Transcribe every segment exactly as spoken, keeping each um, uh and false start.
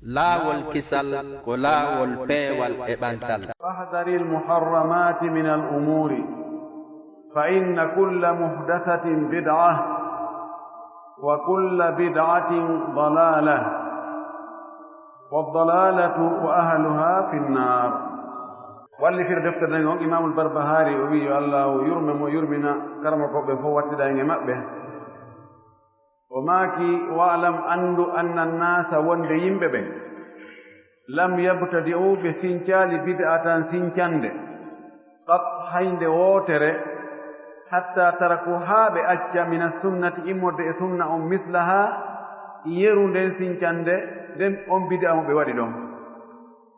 Laawol kisal ko laawol peewal e ɓantal. فاحذر المحرمات من الأمور، فإن كل محدثة بدعة، وكل بدعة ضلالة، والضلالة وأهلها في النار. Wallifir deftere nden on, Imaamul Barbahari, o wi'i, yo Allah yurme mo, yurmina karamokooɓe fof, wattida en e maɓɓe. O maaki, "Wa'lam, anndu, anna naasa, wonde yimɓe ɓen, lam yabtadi'u, ɓe sincaali, bid'atan, sincande, qat, haynde wootere, hatta taraku, haa ɓe acca, mina sunnati, immorde e sunna on, mislaha, yeru nden sincande, nden on bid'a mo ɓe waɗi ɗon."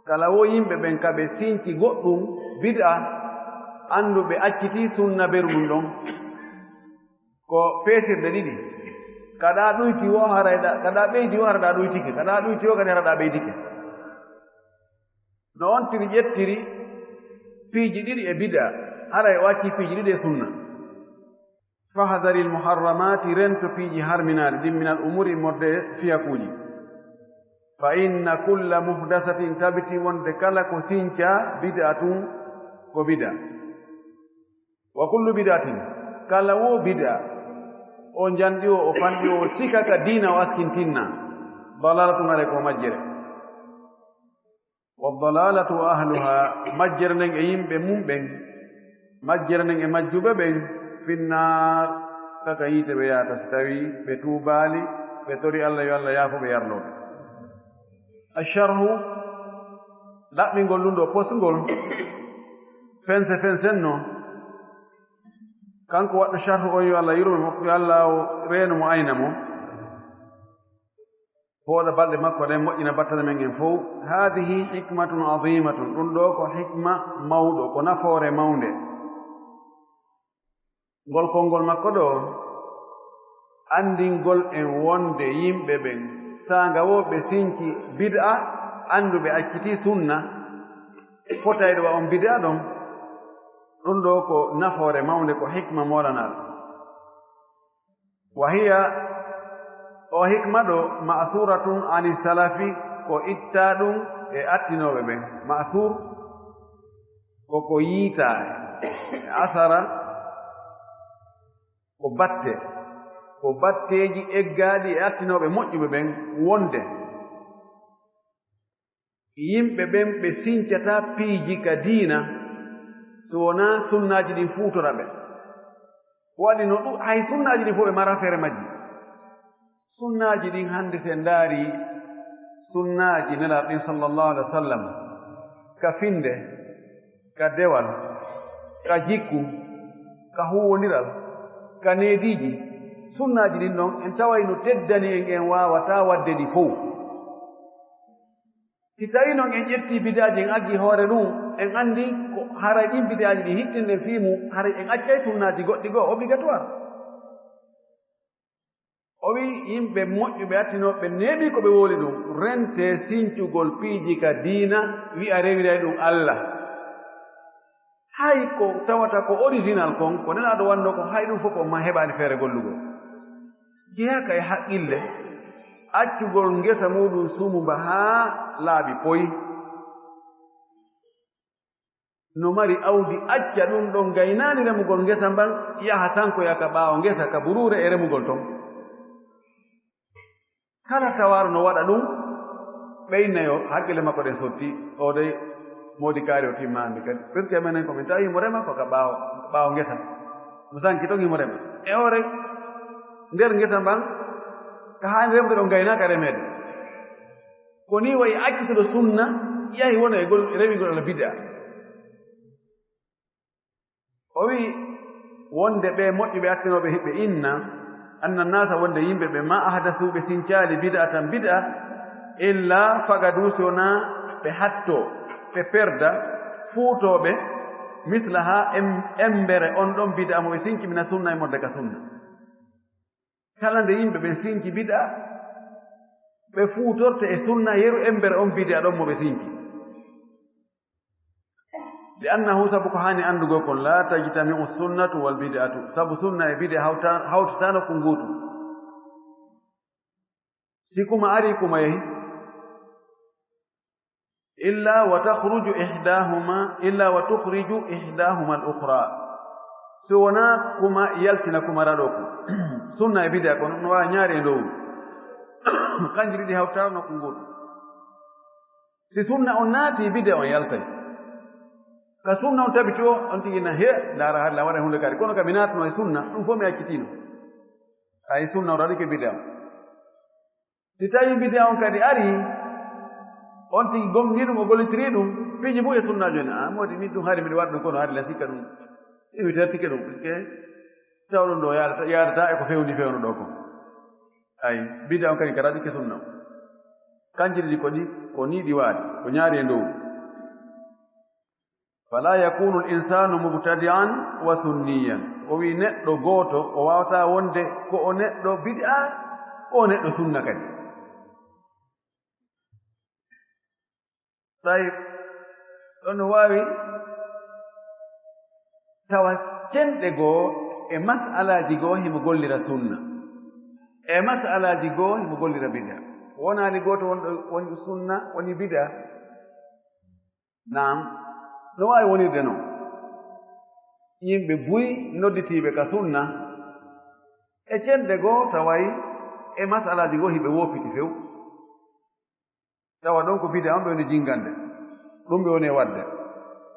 Kala wo yimɓe ɓen ka ɓe sinci goɗɗum bid'a, anndu ɓe accitii sunna beru ɗum ɗon. Ko peesirɗe ɗiɗi. Kaɗa ɗuyti wo haray ɗa, kaɗa ɓeydi wo hara ɗa ɗuytike, kaɗa ɗuyti wo kadi hara ɗa ɓeydike. No on tigi ƴettiri piiji ɗiɗi e bid'a, haray o acci piiji ɗiɗi e sunna. Fahdaril muharramati, rento piiji harminaaɗi ɗin, minal umuri, immorde e fiyakuuji. Fa inna kulla muhdasatin, tabiti wonde kala ko sinca, bid'atun, ko bid'a. Wa kullu bid'atin, kala wo bid'a, o njanɗi o, o fanɗi o, o sika ka diina o askintinna, dalalatun, haray ko majjere. Wa dalalatu wa ahluha, majjere nden e yimɓe mum ɓen, majjere nden e majjuɓe ɓen, finnaar, kaka yiite ɓe yahata, si tawi ɓe tuubaali, ɓe tori Allah yo Allah yaafo ɓe yarloo ɓe. Asharhu, ɗaɓɓingol ɗum ɗo posngol, fense fensen no. Kanko waɗɗo sharhu on, yo Allah yurmo mo, yo Allah o reeno mo, ayna mo. Fooɗa balɗe makko ɗen, moƴƴina battane men en fow. Haadihi hikmatun azimatun, ɗum ɗo ko hikma mawɗo, ko nafoore mawnde. Ngol konngol makko ɗo, anndingol en wonde yimɓe ɓen, saanga wo ɓe sinci bid'a, anndu ɓe accitii sunna, fotayɗo wa on bid'a ɗon, ɗum ɗo ko nafoore mawnde, ko hikma moolanaaɗo. Wa hiya, o hikma ɗo, ma'suratun ani salafi, ko ittaa ɗum e attinooɓe ɓen. Ma'sur ko ko yiitaa, asara ko batte, ko batteeji eggaaɗi e attinooɓe moƴƴuɓe ɓen, wonde yimɓe ɓen ɓe sincataa piiji ka diina, so wonaa sunnaaji ɗin fuutora ɓe. Waɗi no ɗu-, hay sunnaaji ɗin fof ɓe mara feere majji. Sunnaaji ɗin hannde, si en ndaari sunnaaji Nelaaɗo ɗin sallallahu alaihi wa sallam, ka finnde, ka dewal, ka jikku, ka huuwondiral, ka neediiji, sunnaaji ɗin ɗon en taway no teddani en, en waawataa waɗde ɗi fow. Si tawii noon en ƴettii bidaaji, en aggii hoore ɗum, en anndi ko haray ɗiin bidaaji ɗi hittinde fii mum, haray en accay sunnaaji goɗɗi goo obligatoire. O wi'i yimɓe moƴƴuɓe attinooɓe neeɓii ko ɓe wowli ɗum, rentee sincugol piiji ka diina, wi'a rewiray ɗum Alla. Hay ko tawata ko original kon, ko Nelaaɗo wanno ko, hay ɗum fof ko ma heɓaani feere gollugol. Jeyaaka e haqqille, accugol ngesa muuɗum suumu mba haa laaɓi poy. No mari awdi, acca ɗum ɗon, gaynaani remugol ngesa mban, yaha tan ko yaka ɓaawo ngesa ka buruure e remugol ton. Kala tawaaru no waɗa ɗum, ɓeynayo hakkille makko ɗen sotti, o dey moodi kaari o timmaani kadi. Parce que menen ko min tawi himo rema ko ka ɓaawo, ɓaawo ngesa. Mo sanki ton himo rema. E hoore nder ngesa mban, ka haani remde ɗon gaynaaka remeede. Ko nii wayi accituɗo sunna, yahi wona e gol, rewigol ala bid'a. O wi'i wonde ɓe moƴƴuɓe attinooɓe hiɓe inna, anna naasa wonde yimɓe ɓe ma ahdasu ɓe sincaali bid'atan bid'a, illa fagadu si wonaa ɓe hatto, ɓe perda, fuutooɓe, mislaha em-, embere on ɗon bid'a mo ɓe sinci mina sunna e modde ka sunna. Kala nde yimɓe ɓen sinci bid'a, ɓe fuutorte e sunna yeru embere on bid'a ɗon mo ɓe sinci. Li annahu, sabu ko haani anndugol kon, la tajtami'u sunnatu wal bid'atu, sabu sunna e bid'a hawta-, hawtataano ko nguutu. Si kuma ari kuma yehi, Illa wa takhruju ihdahuma, illa wa tukhriju ihdahuma al-ukhra. So wonaa kuma yaltina kuma raɗo ko. Sunna e bid'a ko no waawi ñaari e dow. Kanji ɗiɗi hawtaano ko ngol. Si sunna on naati, bid'a on yaltay. Ka sunna on tabiti o, on tigi na he, ndaara hade la waɗa hunde kadi. Kono ka mi naatno e sunna, ɗum fof mi accitino. Ay sunna on raɗike bid'a on. Si tawi bid'a on kadi ari, on tigi gomɗi ɗum, o gollitiri ɗum, piiji fof e sunna jooni. Ah, modi min ɗum hari miɗo waɗa ɗum, kono hari la sikka ɗum. Imi tertike ɗum, ke tawɗum ɗo yaadata, yaadata e ko fewndi fewno ɗo ko. Ay, bid'a on kadi ka raɗike sunna. Kanji ɗiɗi ko ɗi, ko ni ɗi waɗi, ko ñaari e dow. Fala yakunu al-insanu mubtadi'an wa sunniyan. O wi neɗɗo gooto, o waawata wonde ko o neɗɗo bid'a, ko o neɗɗo sunna kadi. Tawi ɗon no waawi tawa cenɗe goo e mas'alaaji goo himo gollira sunna. E mas'alaaji goo himo gollira bid'a. Wonaani gooto wonɗo woni sunna, woni bid'a. Naam, no waawi wonirde noon. Yimɓe buy nodditiiɓe ka sunna, e cenɗe goo taway e masalaaji goo hiɓe woofiti few. Tawa ɗon ko bida on ɓe woni jingande. Ɗum ɓe woni e waɗde.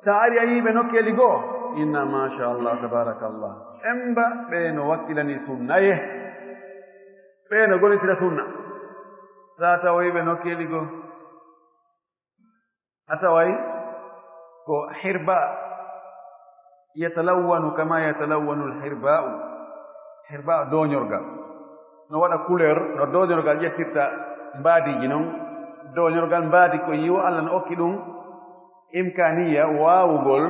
Sa ari a yiiɓe nokkeeli goo, inna machallah, tabarakallah. Emba ɓe no wakkilani sunnaye. Ɓe no golitira sunna. Sa tawoyiɓe nokkeeli goo. A taway ko hirba, yatalawwanu kama yatalawwanu al-hirba'u. Hirba doñorgal. No waɗa couleur, no doñorgal ƴettirta mbaadiiji non. Doñorgal mbaadi ko yiwo Allah no okki ɗum imkaniya waawugol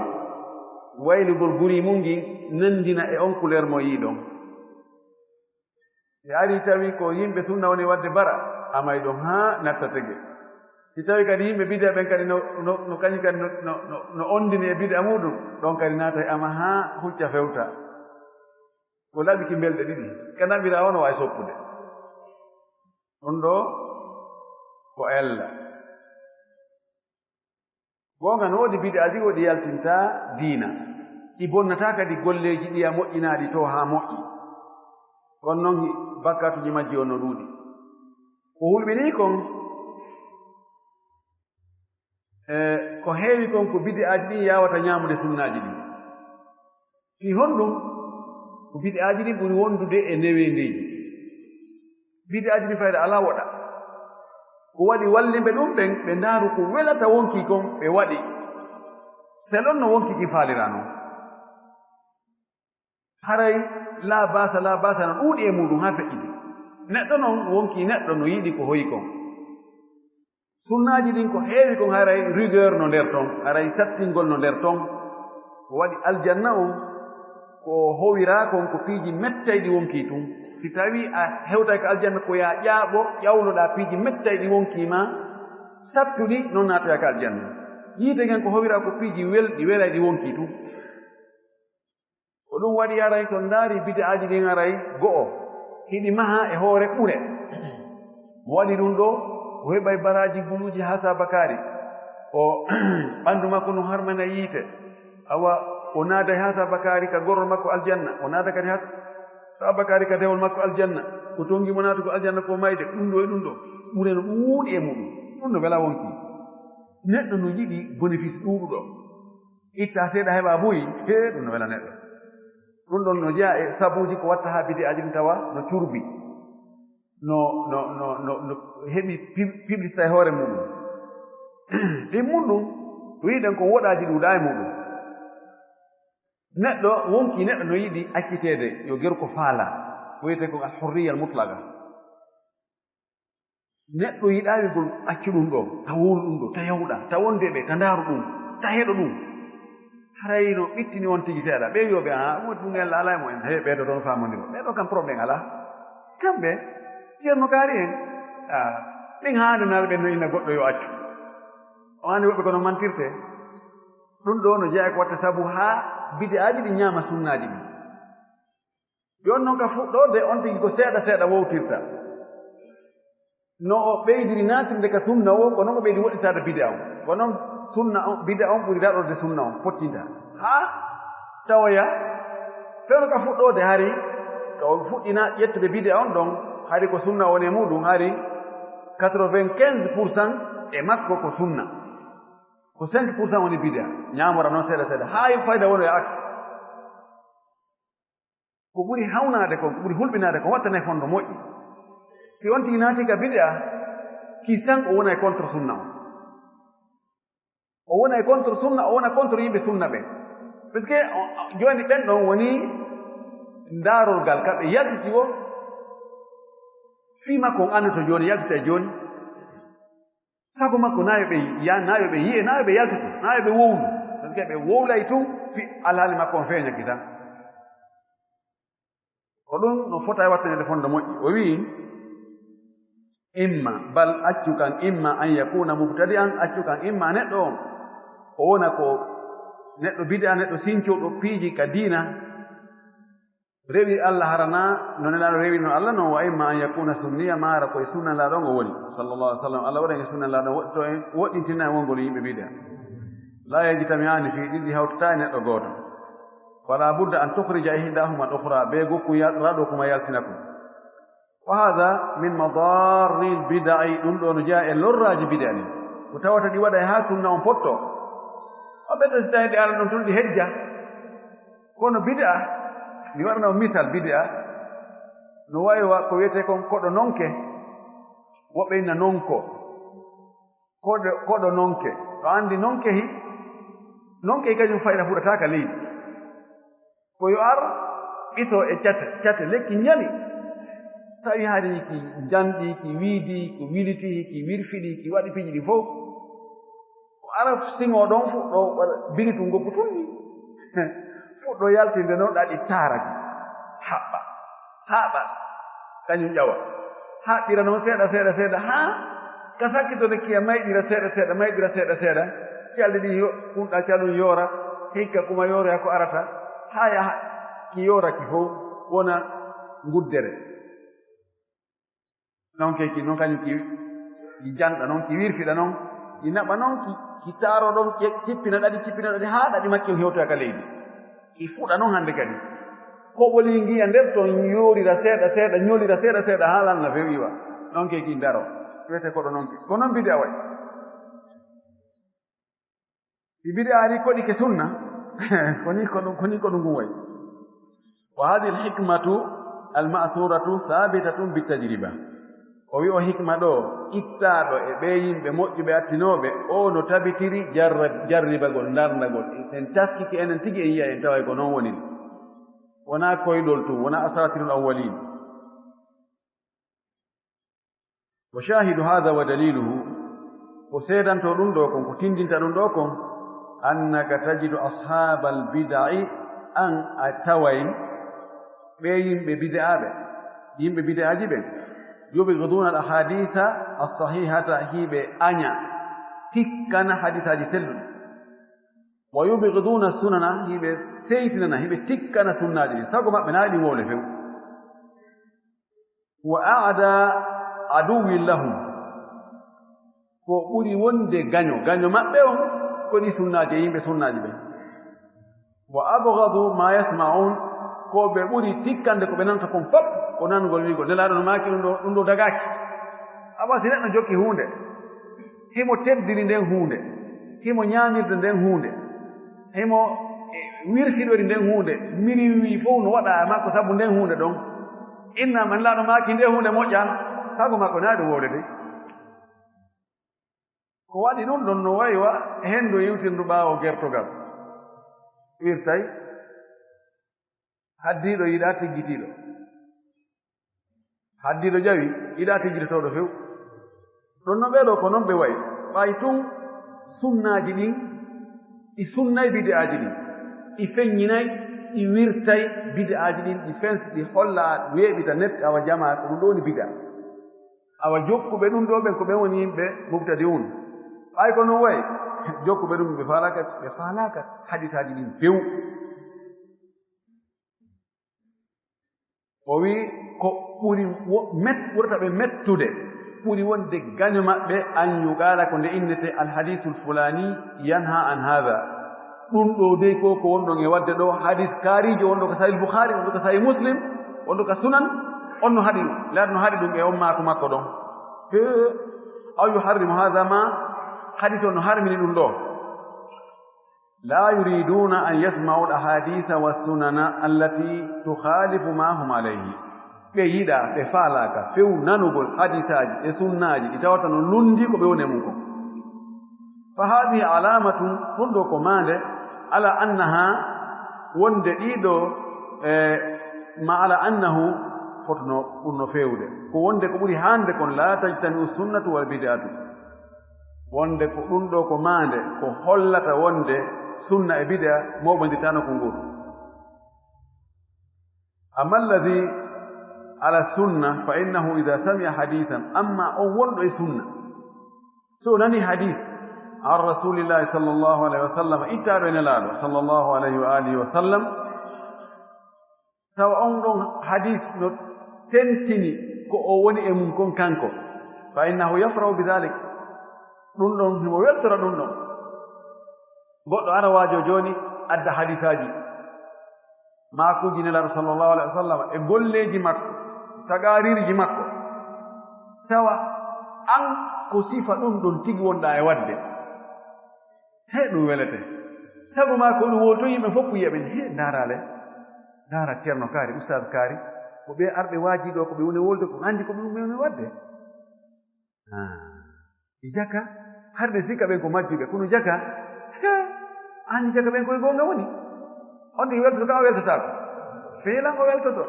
waylugol guri mum ngin nandina e on couleur mo yiɗon. Si ari tawi ko yimɓe sunna woni waɗde bara, amay ɗon haa natta tege. Si tawi kadi yimɓe bida ɓen kadi no, no, no kañum kadi no, no, no, no ondini e bida muɗum, ɗon kadi naatay ama haa hucca fewta. Ko laɓi ki mbelɗe ɗiɗi, ka naɓira o no waawi soppude. Ɗum ɗo ko ella. Goonga no woodi bid'aaji ɗi yaltintaa diina, ɗi bonnataa kadi golleeji ɗi a moƴƴinaaɗi to haa moƴƴi. Kono noon bakkaatuuji majji on no ɗuuɗi. Ko hulɓinii kon, e ko heewi kon ko bid'aaji ɗin yaawata ñaamude sunnaaji ɗin. Fii honɗum? Ko bid'aaji ɗin ɓuri wondude e neweendeeji. Bid'aaji ɗin fayda alaa woɗa. Ko waɗi wallimɓe ɗum ɓen, ɓe ndaaru ko welata wonkii kon, ɓe waɗi. Selon no wonkii kin faaliraa non. Haray laa baasa, laa baasa no ɗuuɗi e muɗum haa feƴƴiti. Neɗɗo non wonkii neɗɗo no yiɗi ko hoyi kon. Sunnaaji ɗin ko heewi kon haray rigueur no nder ton, haray sattingol no nder ton. Ko waɗi aljanna on ko howiraa kon ko piiji mettayɗi wonkii tun. Si tawii a hewtay ko aljanna ko yaa ƴaaɓo, ƴawloɗaa piiji mettayɗi wonkii ma, sattuɗi non naatoyaa ko aljanna. Yiite ngen ko howiraa ko piiji welɗi, welayɗi wonkii tun. Ko ɗum waɗi haray so ndaari bid'aaji ɗin haray go'o, hiɗi maha e hoore ɓure. Mo waɗi ɗum ɗo, o heɓay baraaji guluuji haa saabakaari. O ɓanndu makko no harmana yiite. Awa, o naaday haa saabakaari ka gorol makko aljanna. O naada kadi haa saabakaari ka dewol makko aljanna. Ko tongi mo naatugo aljanna ko mayde, ɗum ɗo e ɗum ɗo. Ɓure no ɗuuɗi e muɗum. Ɗum no wela wonkii. Neɗɗo no yiɗi bénéfice ɗuuɗuɗo. Itta seeɗa heɓa buy, he, ɗum no wela neɗɗo. Ɗum ɗon no jeyaa e sabuuji ko watta haa bid'aaji ɗin tawa no curbi, no, no, no, no, no heɓi pib-, publicité e hoore muɗum. Ɗin mun ɗum, ko yiɗen ko woɗaaji ɗuuɗaa e muɗum. Neɗɗo, wonkii neɗɗo no yiɗi acciteede, yo geru ko faalaa. Ko wiyetee kon al-hurriya al-mutlaqa. Neɗɗo yiɗaa wi'gol accu ɗum ɗo, ta wowlu ɗum ɗo, ta yawɗa, ta wonde ɓe, ta ndaaru ɗum, ta heɗo ɗum. Haray no ɓittini on tigi seeɗa. Ɓe wi'o ɓe, "Ah, woni ɗum en laalay mo en, he, ɓee ɗo ɗon faamondiro. Ɓee ɗo kam problème alaa." Kamɓe, Ceerno Kaari en, ah, ɗin haande naal ɓen no inna goɗɗo yo accu. O anndi woɓɓe kono mantirte. Ɗum ɗo no jeyaa ko watta sabu haa bid'aaji ɗi ñaama sunnaaji ɗi. Jooni noon ka fuɗɗoode, on tigi ko seeɗa seeɗa wowtirta. No o ɓeydiri naatirde ka sunna o, ko non o ɓeydi woɗɗitaade bida on. Ko non sunna on, bida on ɓuri daɗorde sunna on, fottinta. Haa tawoya, fewno ka fuɗɗoode hari, ka o fuɗɗina ƴettude bida on ɗon, hari ko sunna woni e muɗum, hari quatre-vingt-quinze pour cent e makko ko sunna. Ko cinq pour cent woni bida, ñaamora noon seeɗa seeɗa, haa fayda woni e aks. Ko ɓuri hawnaade kon, ko ɓuri hulɓinaade kon, wattanee fondo moƴƴi. Si on tigi naati ka bid'a, ki san o wona e contre sunna on. O wona e contre sunna, o wona contre yimɓe sunna ɓen. Parce que o, o, jooni ɓen ɗon woni ndaarol gal, ka ɓe yaltiti o, fii makko on annoto jooni, yaltita e jooni. Sago makko na yo ɓe ya-, na yo ɓe yi'e, na yo ɓe yaltito, na yo ɓe wowlu. Parce que ɓe wowlay tun, fi alhaali makko on feeñaki tan. Ko ɗum no fota e wattanede fondo moƴƴi. O wi'i, imma, bal accu kan, imma an yakuna mubtadi'an, accu kan, imma neɗɗo on, o wona ko neɗɗo bid'a, neɗɗo sincooɗo piiji ka diina, rewi Allah harana, no Nelaaɗo rewi no Allah non, wa imma an yakuna sunniya, maara koye sunna Nelaaɗo on o woni, sallallahu alaihi wasallam. Allah waɗan e sunna Nelaaɗo on, woɗɗito en, woɗɗintina en wongol yimɓe bid'a. La yajtami'ani fi, ɗiɗi hawtata e neɗɗo gooto. Fala budda an tukhrija ihdahuma al-ukhra, be gokku yal-, raɗo kuma yaltina ko. Wa hadha min madarril bid'i, ɗum ɗo no jeyaa e lorraaji bid'a ɗin. Ko tawata ɗi waɗay haa sunna on potto. O ɓe ɗo si tawi ɗi ara ɗon tun ɗi hejja. Kono bid'a, mi waɗana on misal bid'a, no wayi wa ko wiyetee kon koɗo nonke, woɓɓe inna nonko. Koɗo, koɗo nonke. To anndi nonke hi, nonke hi kañum fayda fuɗataaka leydi. Ko yo ar ɓito e cate, cate lekki ñali. Tawi hari ki janɗi, ki wiidi, ki wiliti, ki wirfiɗi, ki waɗi piiji ɗi fof. Ko ara siŋo ɗon fuɗɗo waɗa biritu ngokku tun ni. Fuɗɗo yaltinde noon ɗaɗi taaraki. Haɓɓa. Haɓɓa. Kañum ƴawa. Haɓɓira noon seeɗa, seeɗa, seeɗa, haa ka sakkitode kiya mayɗira seeɗa, seeɗa, mayɗira seeɗa, seeɗa. Calɗi ɗi yo-, kunɗa calɗum yoora, hikka kuma yooroya ko arata, haa yaha ki yooraki fof wona nguddere. Noon kay ki, noon kañum ki, ki janɗa noon, ki wirfiɗa noon, ki naɓa noon, ki, ki taaro ɗon, ki cippina ɗaɗi, cippina ɗaɗi, haa ɗaɗi makki on hewtoya ka leydi. Ki fuɗa noon hannde kadi. Ko ɓoli ngiya nder ton yoorira seeɗa, seeɗa, ñolira seeɗa, seeɗa, haa lanna few iwa. Noon kay ki daro. Wiyete ko ɗo noon ki. Ko noon bidi a waɗi. Si bid'a ari koɗike sunna, ko ni ko ɗum, ko ni ko ɗum wayi. Wa hadhihi al-hikmatu al-ma'thuratu thabitatun bit-tajriba. O wi o hikma ɗo, ittaaɗo e ɓee yimɓe moƴƴuɓe attinooɓe, o no tabitiri jarra-, jarribagol, ndarndagol. En taskike enen tigi en yi'a en taway ko noon woniri. Wonaa koyɗol tun, wonaa asatirul awwalin. Wa shahidu hadha wa daliluhu, ko seedanto ɗum ɗo kon, ko tindinta ɗum ɗo kon, annaka tajidu ashabal bid'i, an a taway ɓe yimɓe bid'aɓe, yimɓe bid'aji ɓen, yubghiduna al ahaditha as sahihata, hiɓe aña tikkana hadisaji selluɗi, wa yubghiduna sunana, hiɓe seytinana, hiɓe tikkana sunnaji ɗin, sago maɓɓe na ɗi wowle few. Wa a'da aduwwin lahum, ko ɓuri wonde gaño, gaño maɓɓe on, ko ɗi sunnaaji e yimɓe sunnaaji ɓen. Wa abghadu ma yasma'un, ko ɓe ɓuri tikkande ko ɓe nanata kon fop, ko nangol wi'gol Nelaaɗo no maaki ɗum ɗo, ɗum ɗo dagaaki. Awa si neɗɗo jokki huunde, himo teddiri nden huunde, himo ñaamirde nden huunde, himo, e, wirsidori nden huunde, miriwi fof no waɗa e makko sabu nden huunde ɗon. Inna man laaɗo maaki nde huunde moƴƴa, sago makko na ɗum wowde de. Ko waɗi ɗum ɗon no wayi wa henndu iwtindu ɓaawo gertogal. Wirtay. Haddiiɗo yiɗaa tiggitiiɗo. Haddiiɗo ƴawi yiɗaa tiggitotooɗo few. Ɗon no ɓee ɗoo ko non ɓe wayi. Ɓay tun sunnaaji ɗin, ɗi sunnay bid'aaji ɗin. Ɗi feññinay, ɗi wirtay bid'aaji ɗin, ɗi fensi, ɗi holla, weeɓita, netti, awa jamaa, ko ɗum ɗoo woni bid'a. Awa jokkuɓe ɗum ɗoo ɓen, ko ɓen woni yimɓe mubtadi'un. Ɓay ko non wayi, jokkuɓe ɗum ɓe faalaaka, ɓe faalaaka hadisaaji ɗin few. O wi ko ɓuri wo-, met-, ɓurata ɓe mettude, ɓuri wonde gaño maɓɓe an yuqaala ko nde innete alhadiisul fulaani yanha an haada. Ɗum ɗo dey ko, ko wonɗon e waɗde ɗo, hadiis kaariijo wonɗo ko Sahih Bukhari, wonɗo ko Sahih Muslim, wonɗo ko Sunan, on no haɗi ɗum. Laata no haɗi ɗum e on maaku makko ɗon. He, aw yuharrimu haada ma, hadiis on no harmini ɗum ɗo. Laa yuriiduuna an yasma'u al-ahaadiisa wa sunana allati tukhaalifu ma hum alayhi. Ɓe yiɗaa, ɓe faalaaka few nanugol hadiisaaji e sunnaaji ɗi tawata no lunndii ko ɓe woni e mum kon. Fa haadihi alaamatun, ɗum ɗo ko maande, ala annaha, wonde ɗii ɗo, e, ma ala annahu, fotuno ɗum no feewde. Ko wonde ko ɓuri haande kon, laa tajtami'u sunnatu wal bid'atu. Wonde ko ɗum ɗo ko maande, ko hollata wonde sunna e bid'a mooɓonditaano ko ngol. Amma alladhi ala sunna fa innahu idha sami'a hadithan, amma on wonɗo e sunna, so o nani hadith an rasulillahi sallallahu alayhi wa sallam, ittaaɗo e Nelaaɗo sallallahu alayhi wa alihi wa sallam, tawa on ɗon hadis no tentini ko o woni e mum kon kanko, fa innahu yafrahu bi dhalik, ɗum ɗon himo weltora ɗum ɗon. Goɗɗo ara waajo jooni adda hadisaaji, maakuuji Nelaaɗo sallallahu alaihi wasallam e golleeji makko, tagaariirji makko, tawa an ko sifa ɗum ɗon tigi wonɗaa e waɗde. He ɗum welete. Sabu maa ko ɗum wowto yimɓe fof ko yiya ɓen. He ndaaraale, ndaara ceerno kaari, ustaas kaari, ko ɓe arɓe waaji ɗo, ko ɓe woni wolde, ko anndi ko ɓe woni waɗde. Ah. E jaka, har ɓe sikka ɓen ko majjuɓe, kono jaka, he, anndi jaka ɓen koye goonga woni. On tigi weltoto ka, o weltotaako. Fiilan o weltoto.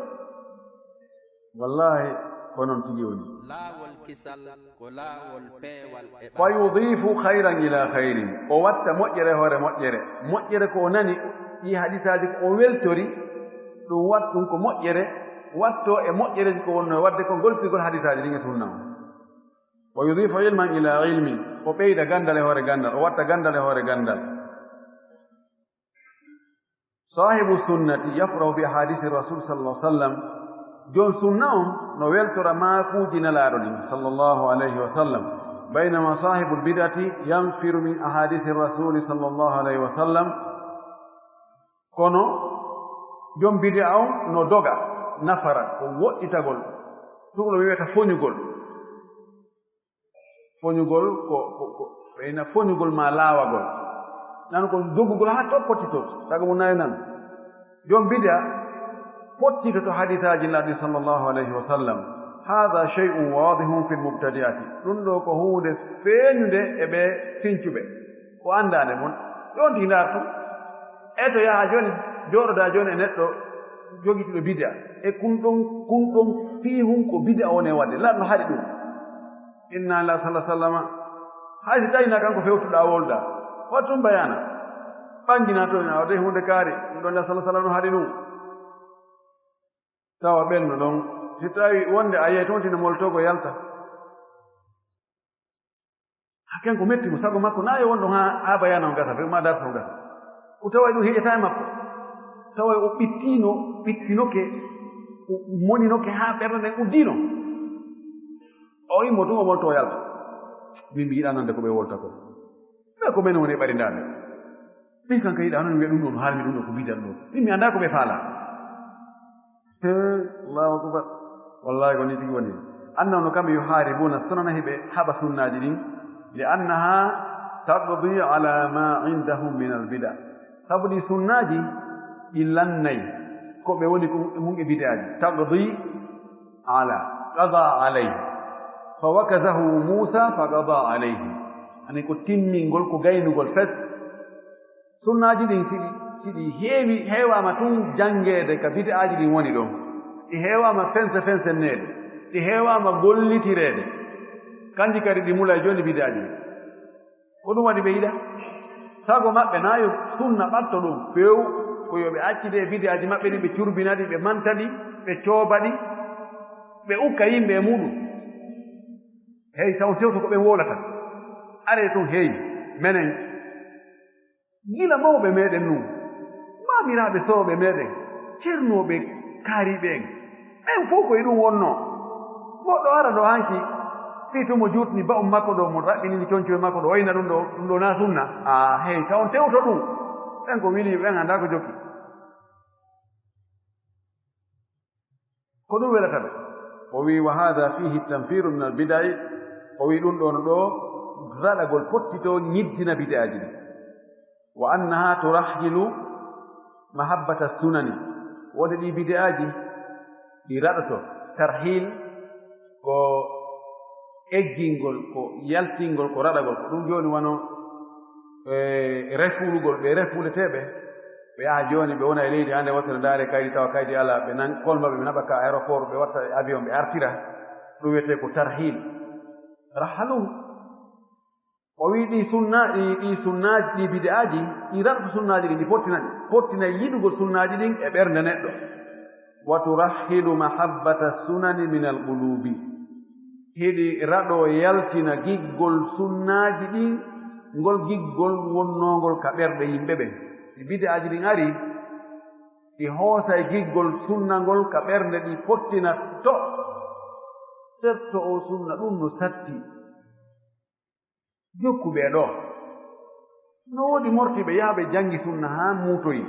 Wallahi, ko noon tigi woni. Laawol kisal ko laawol peewal e ɓandu. Fa yudifu khayran ila khayrin. O watta moƴƴere hoore moƴƴere. Moƴƴere ko o nani, ɗi hadisaaji ko o weltori, ɗum wat-, ɗum ko moƴƴere, watto e moƴƴereeji ko wonno e waɗde ko golpigol hadisaaji ɗin e sunna on. Wa yudifu ilman ila ilmin. O ɓeyda ganndal e hoore ganndal, o watta ganndal e hoore ganndal. Saahibu sunnati yafrahu bi ahadisi rasul sallallahu alaihi wasallam. Jon sunna on no weltora maakuuji Nelaaɗo ɗin sallallahu alaihi wasallam. Baynama saahibul bid'ati yanfiru min ahadisi rasuli sallallahu alaihi wasallam. Kono jon bid'a on no doga, nafara, ko woɗɗitagol. Tuulo wiyata foñugol. Foñugol ko, ko, ko, ɓeyna foñugol ma laawagol. Nan ko dogugol haa toppotito, taga mo nayi nan. Jon bid'a pottito to hadisaaji Nabi sallallahu alaihi wasallam. Hadha shay'un wadihun fil mubtadi'ati. Ɗum ɗo ko huunde feeñunde e ɓe fincuɓe. Ko anndaande mon. Ɗon tigi ndaar tun. E to yaha jooni, jooɗoda jooni e neɗɗo jogitiiɗo bid'a. E kun ɗon, kun ɗon fii hun ko bid'a woni e waɗde. Lan no haɗi ɗum. Inna lillahi sallallahu alaihi wasallam. Hay si tawi na kanko fewtuɗaa wolda. Wattu bayana. Ɓangina to na wade hunde kaari. Ɗum ɗon la sallallahu alaihi wasallam no haɗi ɗum. Tawa ɓen no ɗon. Si tawi wonde a yehi toon tino moltogo yalta. Hakken ko metti mo, sago makko na e won ɗon haa, haa bayana on gasa, be ma darto on gasa. O tawa ɗum heƴata e makko. Tawa o ɓittino, ɓittinoke, o moninoke haa ɓernde nden uddino. O immo tun o molto o yalta. Min mi yiɗa nande ko ɓe wolta ko. Ɓe ko men woni ɓarindaande. Min kan ka yiɗa hono mi wiya ɗum ɗo no haarmi ɗum ɗo ko bidan ɗo. Min mi annda ko ɓe faala. He, Allahu akbar. Wallahi ko ni tigi woni. Annahum kam yuharibuna sunana, hiɓe haɓa sunnaaji ɗin. Li annaha taqdi ala ma indahum min al bida. Sabu ɗi sunnaaji ɗi lannay ko ɓe woni ko mun e bidaaji. Taqdi ala, qada alayhi. Fa wakazahu Musa fa qada alayhi. Ani ko timmingol, ko gaynugol fes. Sunnaaji ɗin siɗi, siɗi heewi, heewaama tun janngeede ka bid'aaji ɗin woni ɗon. Ɗi heewaama fense fensenneede. Ɗi heewaama gollitireede. Kanji kadi ɗi mulay jooni bid'aaji ɗin. Ko ɗum waɗi ɓe yiɗa. Sago maɓɓe na yo sunna ɓatto ɗum few, ko yo ɓe accide e bid'aaji maɓɓe ɗin, ɓe curbina ɗi, ɓe manta ɗi, ɓe cooba ɗi, ɓe ukka yimɓe e muɗum. Hey, taw tewto ko ɓen wowlata. Are tun hey, menen. Gila mawɓe meɗen nun, maamiraaɓe sooɓe meɗen, cernooɓe kaariiɓe en, ɓen fow ko e ɗum wonnoo. Goɗɗo ara ɗo hanki, Fii tun mo juutni ba'um makko ɗo, mo raɓɓinini concoy makko ɗo, wayna ɗum ɗo, ɗum ɗo na sunna. A hey, ka on tewto ɗum. Ɓen ko wili, ɓen anndaa ko jokki. Ko ɗum welata ɓe. O wi, "Wa hadha fihi tanfiru min al-bida'i." O wi, "Ɗum ɗon ɗo raɗagol pottito nyiddina bid'aaji ɗin. Wa annaha turahhilu mahabbata sunani." Wonde ɗi bid'aaji ɗi raɗoto. Tarhil ko eggingol, ko yaltingol, ko raɗagol. Ko ɗum jooni wano, e, refulugol, ɓe refuleteeɓe, ɓe yaha jooni, ɓe wona e leydi hannde, wottere ndaare kaydi, tawa kaydi alaa, ɓe nan kolma ɓe, ɓe naɓa ka aéroport, ɓe watta e avion, ɓe artira. Ɗum wiyetee ko tarhil. Rahaluhu. O wii ɗi sunna, ɗi, ɗi sunnaaji, ɗi bid'aaji, ɗi raɗata sunnaaji ɗin, ɗi pottina, pottina yiɗugol sunnaaji ɗin e ɓernde neɗɗo. "Wa turahhilu mahabbata sunani min al-qulubi." Hiɗi raɗo yaltina giggol sunnaaji ɗin, ngol giggol wonnoongol ka ɓerɗe yimɓe ɓen. Si bid'aaji ɗin ari, ɗi hoosay giggol sunna ngol ka ɓernde, ɗi pottina to. Serto o sunna ɗum no satti. Jokku ɓee ɗoo. No woodi mortiiɓe yaha ɓe janngi sunna haa muutoyi.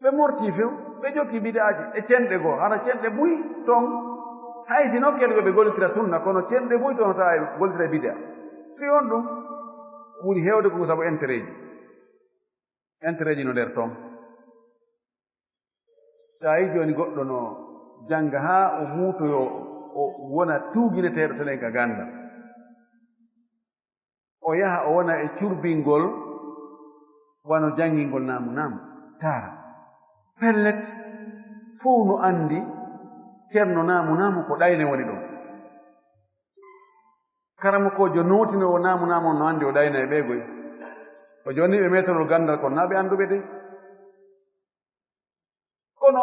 Ɓe mortii few, ɓe jokki bid'aaji e cenɗe goo, hara cenɗe buy ton. Hay si nokkeeli goo ɓe gollitira sunna, kono cenɗe buy ton taa ɓe gollitira bid'a. Fii on ɗum ɓuri heewde ko sabu entereeji. Entereeji no nder ton. So a yii jooni goɗɗo no jannga haa o muutoyoo, o wona tuugineteeɗo telen ka ganndal. O yaha o wona e curbingol wano janngingol naamu naamu, taara. Pellet, fow no anndi Ceerno naamu naamu ko ɗayne woni ɗon. Karamokoojo nootinoowo naamu naamu on no anndi o ɗayna e ɓee goy. O jooni ɓe meetorol ganndal kon, naa ɓe annduɓe de. Kono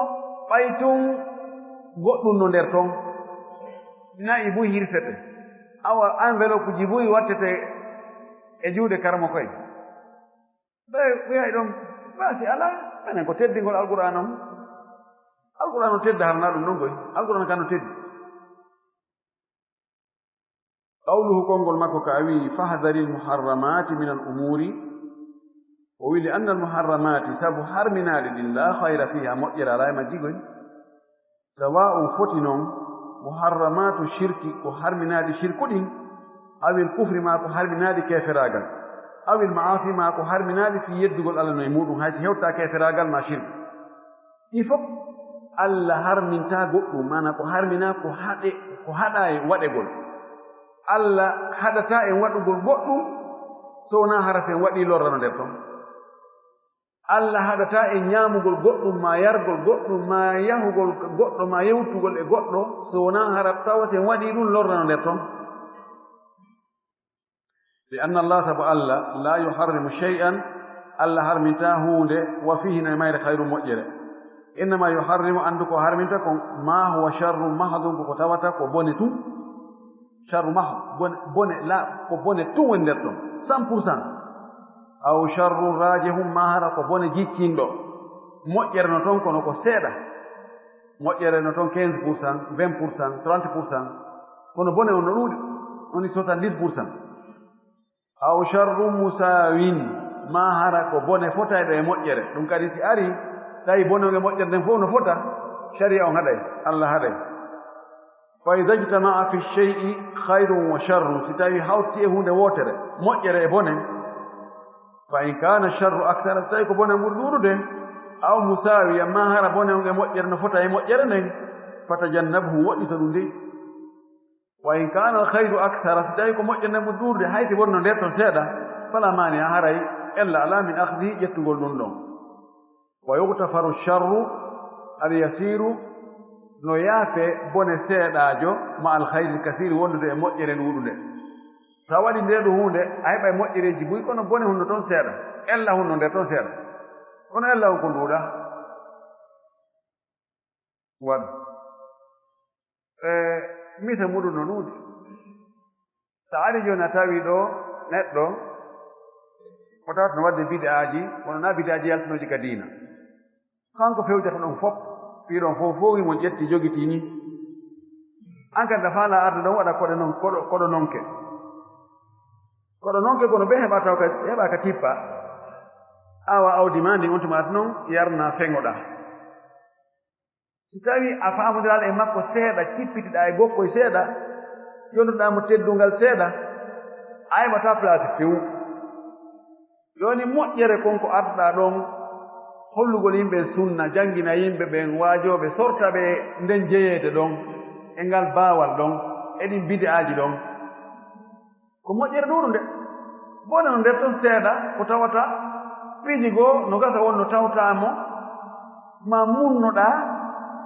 ɓay tun goɗɗum no nder ton, na'i buy hirsete, awa enveloppe ji buy wattete e juuɗe karamoko en. Ɓe wi'ay ɗon, baasi alaa, menen ko teddingol Alqur'aana on. Alqur'aana on tedda harana ɗum ɗon koy. Alqur'aana kan no teddi. Qawluhu, konngol makko ka a wi'i, "Fahdharil muharramati minal umuri." O wi'i, "Li annal muharramati, sabu harminaaɗi ɗin, la khayra fiha, moƴƴere alaa e majji goy." Sawa'un, foti non, muharramatu shirki, ko harminaaɗi shirku ɗin, awil kufri, maa ko harminaaɗi keeferaagal, awil ma'asi, maa ko harminaaɗi fii yeddugol Alla no e muuɗum, hay si hewtaa keeferaagal maa shirku. Ɗi fof, Alla harmintaa goɗɗum, maana ko harminaa ko haɗe, ko haɗaa e waɗegol. Alla haɗataa en waɗugol goɗɗum, so wonaa hara si en waɗii lorra no nder ton. Alla haɗataa en ñaamugol goɗɗum, maa yargol goɗɗum, maa yahugol goɗɗo, maa yewtugol e goɗɗo, so wonaa hara tawa si en waɗii ɗum lorra no nder ton. Li anna Allah, sabu Alla, la yuharrimu shay'an, Alla harmintaa huunde, wa fihi, no e mayre, khayrun, moƴƴere. Innama yuharrimu, anndu ko harminta kon, ma huwa sharrun mahdun, ko ko tawata ko bone tun. Sharru mahd, bone, bone la, ko bone tun woni nder ton, cent pour cent. Aw sharrun rajihun, ma hara ko bone jiccinɗo. Moƴƴere no ton, kono ko seeɗa. Moƴƴere no ton quinze pour cent, vingt pour cent, trente pour cent. Kono bone on no ɗuuɗi, woni soixante-dix pour cent. Aw sharrun musawin, ma hara ko bone fotayɗo e moƴƴere. Ɗum kadi si ari, tawi bone on e moƴƴere nden fof no fota, sharia on haɗay, Alla haɗay. Fa idha ijtama'a fi shay'i khayrun wa sharrun, si tawi hawti e huunde wootere, moƴƴere e bone, fa in kana sharru akthara, so tawi ko bone on ɓuri ɗuuɗude, aw musawiyan, ma hara bone on e moƴƴere no fota e moƴƴere nden, fatajannabhu, woɗɗito ɗum dey. Wa in kana al khayru akthara, so tawi ko moƴƴere nden ɓuri ɗuuɗude, hay si wonno nder ton seeɗa, fala mani'a, haray ella alaa min akhdhihi, ƴettugol ɗum ɗon. Wa yughtafaru sharru al yasiru, no yaafe bone seeɗaajo, ma al khayri al kasiri, wondude e moƴƴere ɗuuɗunde. So a waɗi nde ɗo huunde, a heɓay moƴƴereeji buy, kono bone hunno ton seeɗa, ella hunno nder ton seeɗa. Kono ella on ko nduuɗa. Waɗu. E, mise muɗum no ɗuuɗi. So a ari jooni a tawi ɗo neɗɗo, o tawata no waɗde bid'aaji, kono na bid'aaji yaltinooji ka diina. Kanko fewjata ɗon fof, fii ɗon fof, fowi mo ƴetti, jogitii ni. An kadi a faalaa arde ɗon waɗa koɗo non, koɗo, koɗo nonke. Koɗo nonke kono ɓe heɓa taw ka, heɓa ka tippa. Awa awdi ma ndi on tuma noon yarna feŋoɗa. Si tawi a faamodiral e makko seeɗa, cippitiɗa e gokkoy seeɗa, yonduɗa mo teddungal seeɗa, a heɓata place few. Yoni moƴƴere kon ko arduɗa ɗon, hollugol yimɓe sunna, janngina yimɓe ɓen, waajooɓe, sorta ɓe nden jeyeede ɗon, e ngal baawal ɗon, e ɗin bid'aaji ɗon. Ko moƴƴere ɗuuɗunde. Bone no nder ton seeɗa, ko tawata piiji goo no gasa won no tawtaa mo, ma munnoɗa,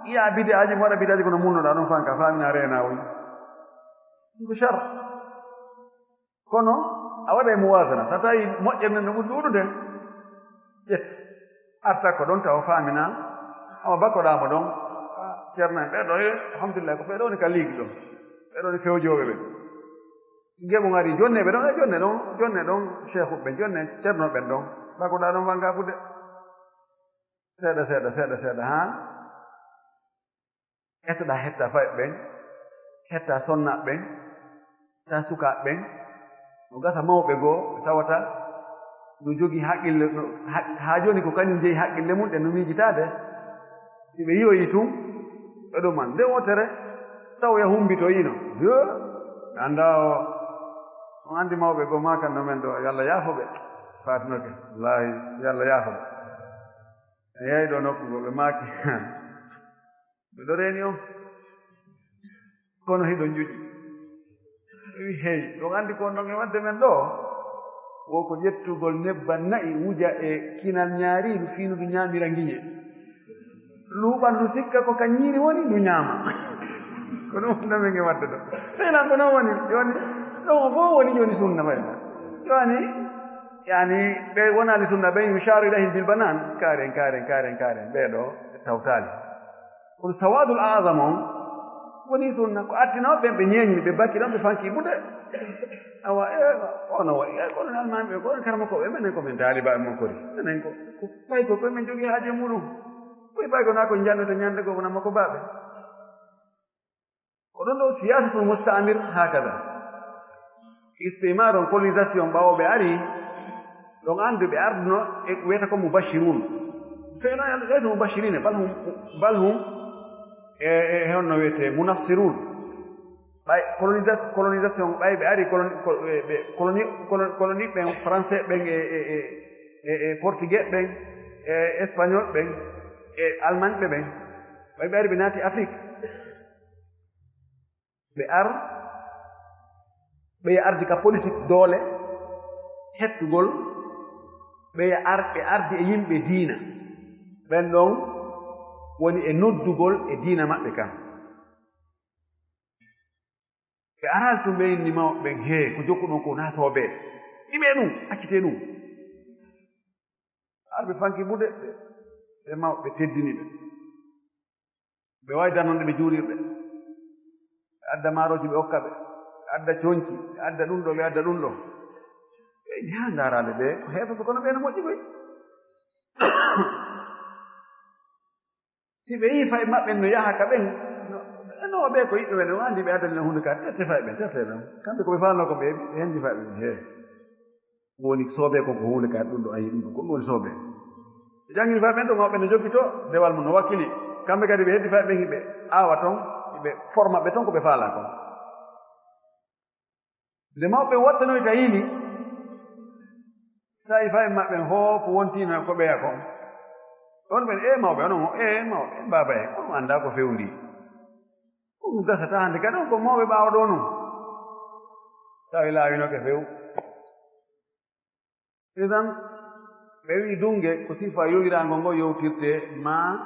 yi'a bid'aaji, mo waɗa bid'aaji kono munnoɗa ɗon fanka, faamina reena woni. Ɗum ko shar. Kono a waɗay muwasana, so tawi moƴƴere nden no ɓuri ɗuuɗude, ƴetta. Arta ko ɗon tawa faamina, awa bakkoɗaa mo ɗon. Ah, ceerno en ɓee ɗoo, eh, alhamdulillah, ko ɓee ɗoo woni ka liigi ɗon. Ɓee ɗoo woni fewjooɓe ɓen. Ngeɓu ngari jonne ɓe ɗon, e jonne ɗon, jonne ɗon, sheekhu ɓen, jonne ceerno ɓen ɗon. Bakkoɗaa ɗon wanga fude. Seeɗa, seeɗa, seeɗa, seeɗa, haa. Etoɗaa hetta fayɓe ɓen, hetta sonnaaɓe ɓen, hetta sukaaɓe ɓen. No gasa mawɓe goo, ɓe tawata no jogii haqqille, no, ha, haa jooni ko kañum jeyi haqqille mum ɗen no miijitaade. Si ɓe yi'oyii tun, ɓe ɗuman. Nde wootere, taw ya humbitoyiino. Yo, anndaa o, on anndi mawɓe goo maakan no men ɗoo, yo Allah yaafo ɓe. Faatinoke, wallaahi, yo Allah yaafo ɓe. E yahi ɗoo nokku goo, ɓe maaki, miɗo reeni on, kono hiɗo njuƴi. Ɓe wi, hey, ɗon anndi ko on ɗon e waɗde men ɗoo? Wo ko ƴettugol nebban na'i wuja e kinal ñaariiru fii no ndu ñaamira ngiye. Luuɓan ndu sikka ko ka ñiiri woni, ndu ñaama. Ko ɗum woni men e waɗde ɗoo. Sey lan ko non woni, jooni, ɗon o fof woni jooni sunna fayda. Jooni, yani, ɓe wonaali sunna, ɓe yusharu ilayhim bil banan. Kaaren, kaaren, kaaren, kaaren. Ɓee ɗoo, ɓe tawtaali. Kono sawadul azam on woni sunna. Ko artinoo ɓen, ɓe ñeeñi, ɓe bakki ɗon, ɓe fanki buɗe. Awa, e, ono waɗi, e, kono almaami ɓe, kono karama ko ɓe, menen ko men taalibaaɓe mon kori. Menen ko, ko pay ko, ko men jogii haaje muɗum. Koy pay ko naa ko njannata ñande goo, wona makko baaɓe. Ko ɗum ɗo siyasatul mustamir hakada. Istimar on, colonisation, ɓawo ɓe ari, ɗon andu ɓe arduno e wiyata ko mubashirun. Seyno Yalla ɓeyto mubashirine, bal hum, bal hum, e, e, e honno wiyete, munassirun. Ɓay colonisa-, colonisation, ɓay ɓe ari coloni-, ko, e, ɓe coloni-, coloni-, coloniɓe ɓen, français ɓen, e, e, e, e, e portugais ɓen, e espagnol ɓen, e allemagne ɓe ɓen. Ɓay ɓe ari ɓe naati Afrique. Ɓe ar, ɓe ardi ka politique doole, hettugol, ɓe ar, ɓe ardi e yimɓe diina. Ɓen ɗon woni e noddugol e diina maɓɓe kan. Ɓe araali tun ɓe inni mawɓe ɓen, "Hee, ko jokkuɗon ko na soobee?" Ɗi ɓe ɗum, accitee ɗum. Ar ɓe fanki buɗe, ɓe, ɓe mawɓe teddini ɓe. Ɓe waawi darnude ɓe juulirɓe. Ɓe adda maarooji ɓe okka ɓe. Ɓe adda conci, ɓe adda ɗum ɗo, ɓe adda ɗum ɗo. Ɓe njaha ndaaraade ɓe, ko heefa ɓe kono ɓe no moƴƴi koy. Si ɓe yii fay maɓɓe no yaha ka ɓen, no, no ɓe ko yiɗɓe ɓe, no anndi ɓe addani no huunde ka, terte fay ɓen, terte ɗon. Kamɓe ko ɓe faalno ko ɓe, ɓe hendi fay ɓen, hee. Woni soobee kon ko huunde ka ɗum ɗo, ayi ɗum ɗo, ko ɗum woni soobee. Ɓe janngini fay ɓen ɗo mawɓe no jokkito dewal mum no wakkili. Kamɓe kadi ɓe heddi fay ɓen hiɓe aawa ton, hiɓe forma ɓe ton ko ɓe faalaa kon. Nde mawɓe wattanoyta yili, tawi fay maɓɓe hoo ko wontiino ko ɓeya kon. Ɗon ɓen, "Ee mawɓe, onon o, ee mawɓe, baaba en, on anndaa ko fewndi. Ɗum gasata hannde kadi on ko mawɓe ɓaawo ɗoo non." Tawi laawinoke few. Idan, ɓe wi'i dunge ko sifa yowiraangol ngol yowtirte, maa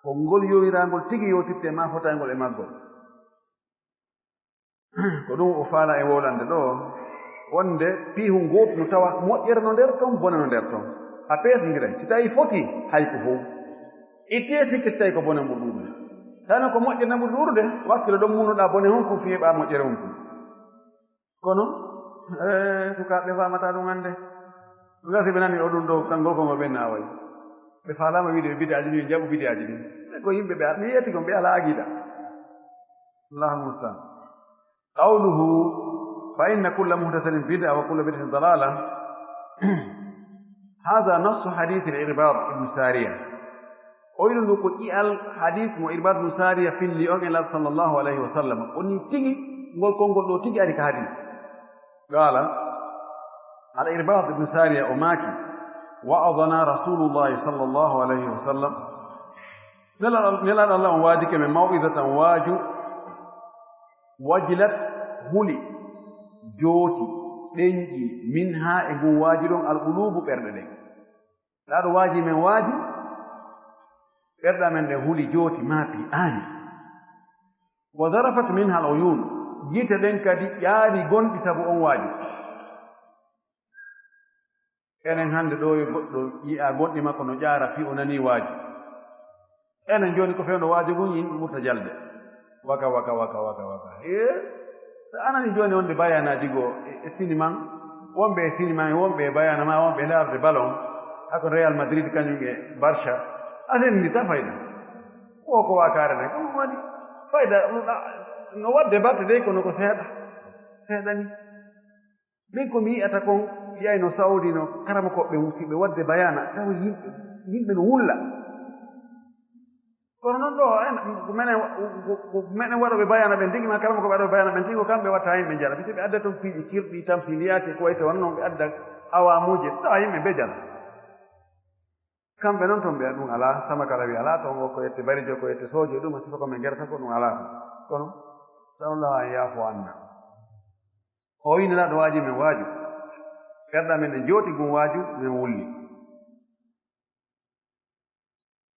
ko ngol yowiraangol tigi yowtirte, maa fotayngol e maggol. Ko ɗum o faala e wowlande ɗo, wonde piihu ngootu no tawa moƴƴere no nder ton, bone no nder ton. A peesondiray, si tawi foti, hay ko fow. Ittee sikke si tawi ko bone ɓuri ɗuuɗude. Tawi noon ko moƴƴere ɓuri ɗuuɗude, wakkilo ɗon munnuɗaa bone hon kon, fiyeɓaa moƴƴere hon kon. Kono, eh, sukaaɓe faamata ɗum hannde. Ɗum gasi ɓe nani o ɗum ɗo, kanngol ko ngo ɓenna awayi. Ɓe faalaama wiide ɓe bidaaji ɗin, jaɓu bidaaji ɗin. Ɓe ko yimɓe ɓe, mi yeeti kon, ɓe alaa aqiida. الله المستعان. قوله: فإن كل محدثة بدعة وكل بدعة ضلالة. هذا نص حديث العرباض بن سارية. Oyɗo ndu ko ƴi'al hadis mo Irbad ibn Sariya filli on e Nulaaɗo sallallahu alayhi wa sallam. O ni tigi, ngol konngol ɗo tigi ari ka hadis. Qaala, al Irbad ibn Sariya o maaki, wa'adana Rasulullahi sallallahu alayhi wa sallam. Nelaaɗo, Nelaaɗo Allah on waajike men maw'izatan waaju, wajilat huli, jooti, ɗenƴi, minha e ngun waaju ɗon al qulubu ɓerɗe ɗen. Nelaaɗo waaji men waaju, ɓerɗe amen ɗen huli jooti maapi aani. Wa zarafat minha al uyun, gite ɗen kadi ƴaari gonɗi sabu on waaju. Enen hannde ɗo yo goɗɗo yi'a gonɗi makko no ƴaara fii o nanii waaju. Enen jooni ko fewndo waaju ngun yimɓe ɓurta jalde. Waka, waka, waka, waka, waka. Ee, so a nanii jooni wonde bayanaaji goo e, e sinima, wonɓe e sinima, wonɓe e bayana ma, wonɓe e ndaarde ballon, hako Real Madrid kañum e Barça, a senndi ta fayda. Ko, ko wakaare nde, ko ɗum waɗi fayda, ɗum ɗa-, no waɗde batte dey, kono ko seeɗa, seeɗa ni. Min ko mi yi'ata kon, yiyay no Saudi, no karamokooɓe musiɓɓe waɗde bayana, tawa yimɓe, yimɓe no wulla. Kono non ɗo, en, ko menen wa-, ko, ko menen waɗooɓe bayana ɓen tigi, ma karamokooɓe waɗooɓe bayana ɓen tigi, ko kamɓe watta yimɓe jala. Parce que ɓe adda ton piiji kirɗi, tamsiiliyaati, ko wayi so wonno non ɓe adda awamuuje, tawa yimɓe be jala. Kamɓe non ton ɓe ɗum alaa, sama kala wi alaa ton, o ko yette barijo, ko yette soojo, ɗum a sifa ko men gerata ko ɗum alaa ton. Kono, sallallahu an yaafu anna. O wi Nelaaɗo waaji men waaju. Ɓerɗe amen ɗe jooti ngun waaju, men wulli.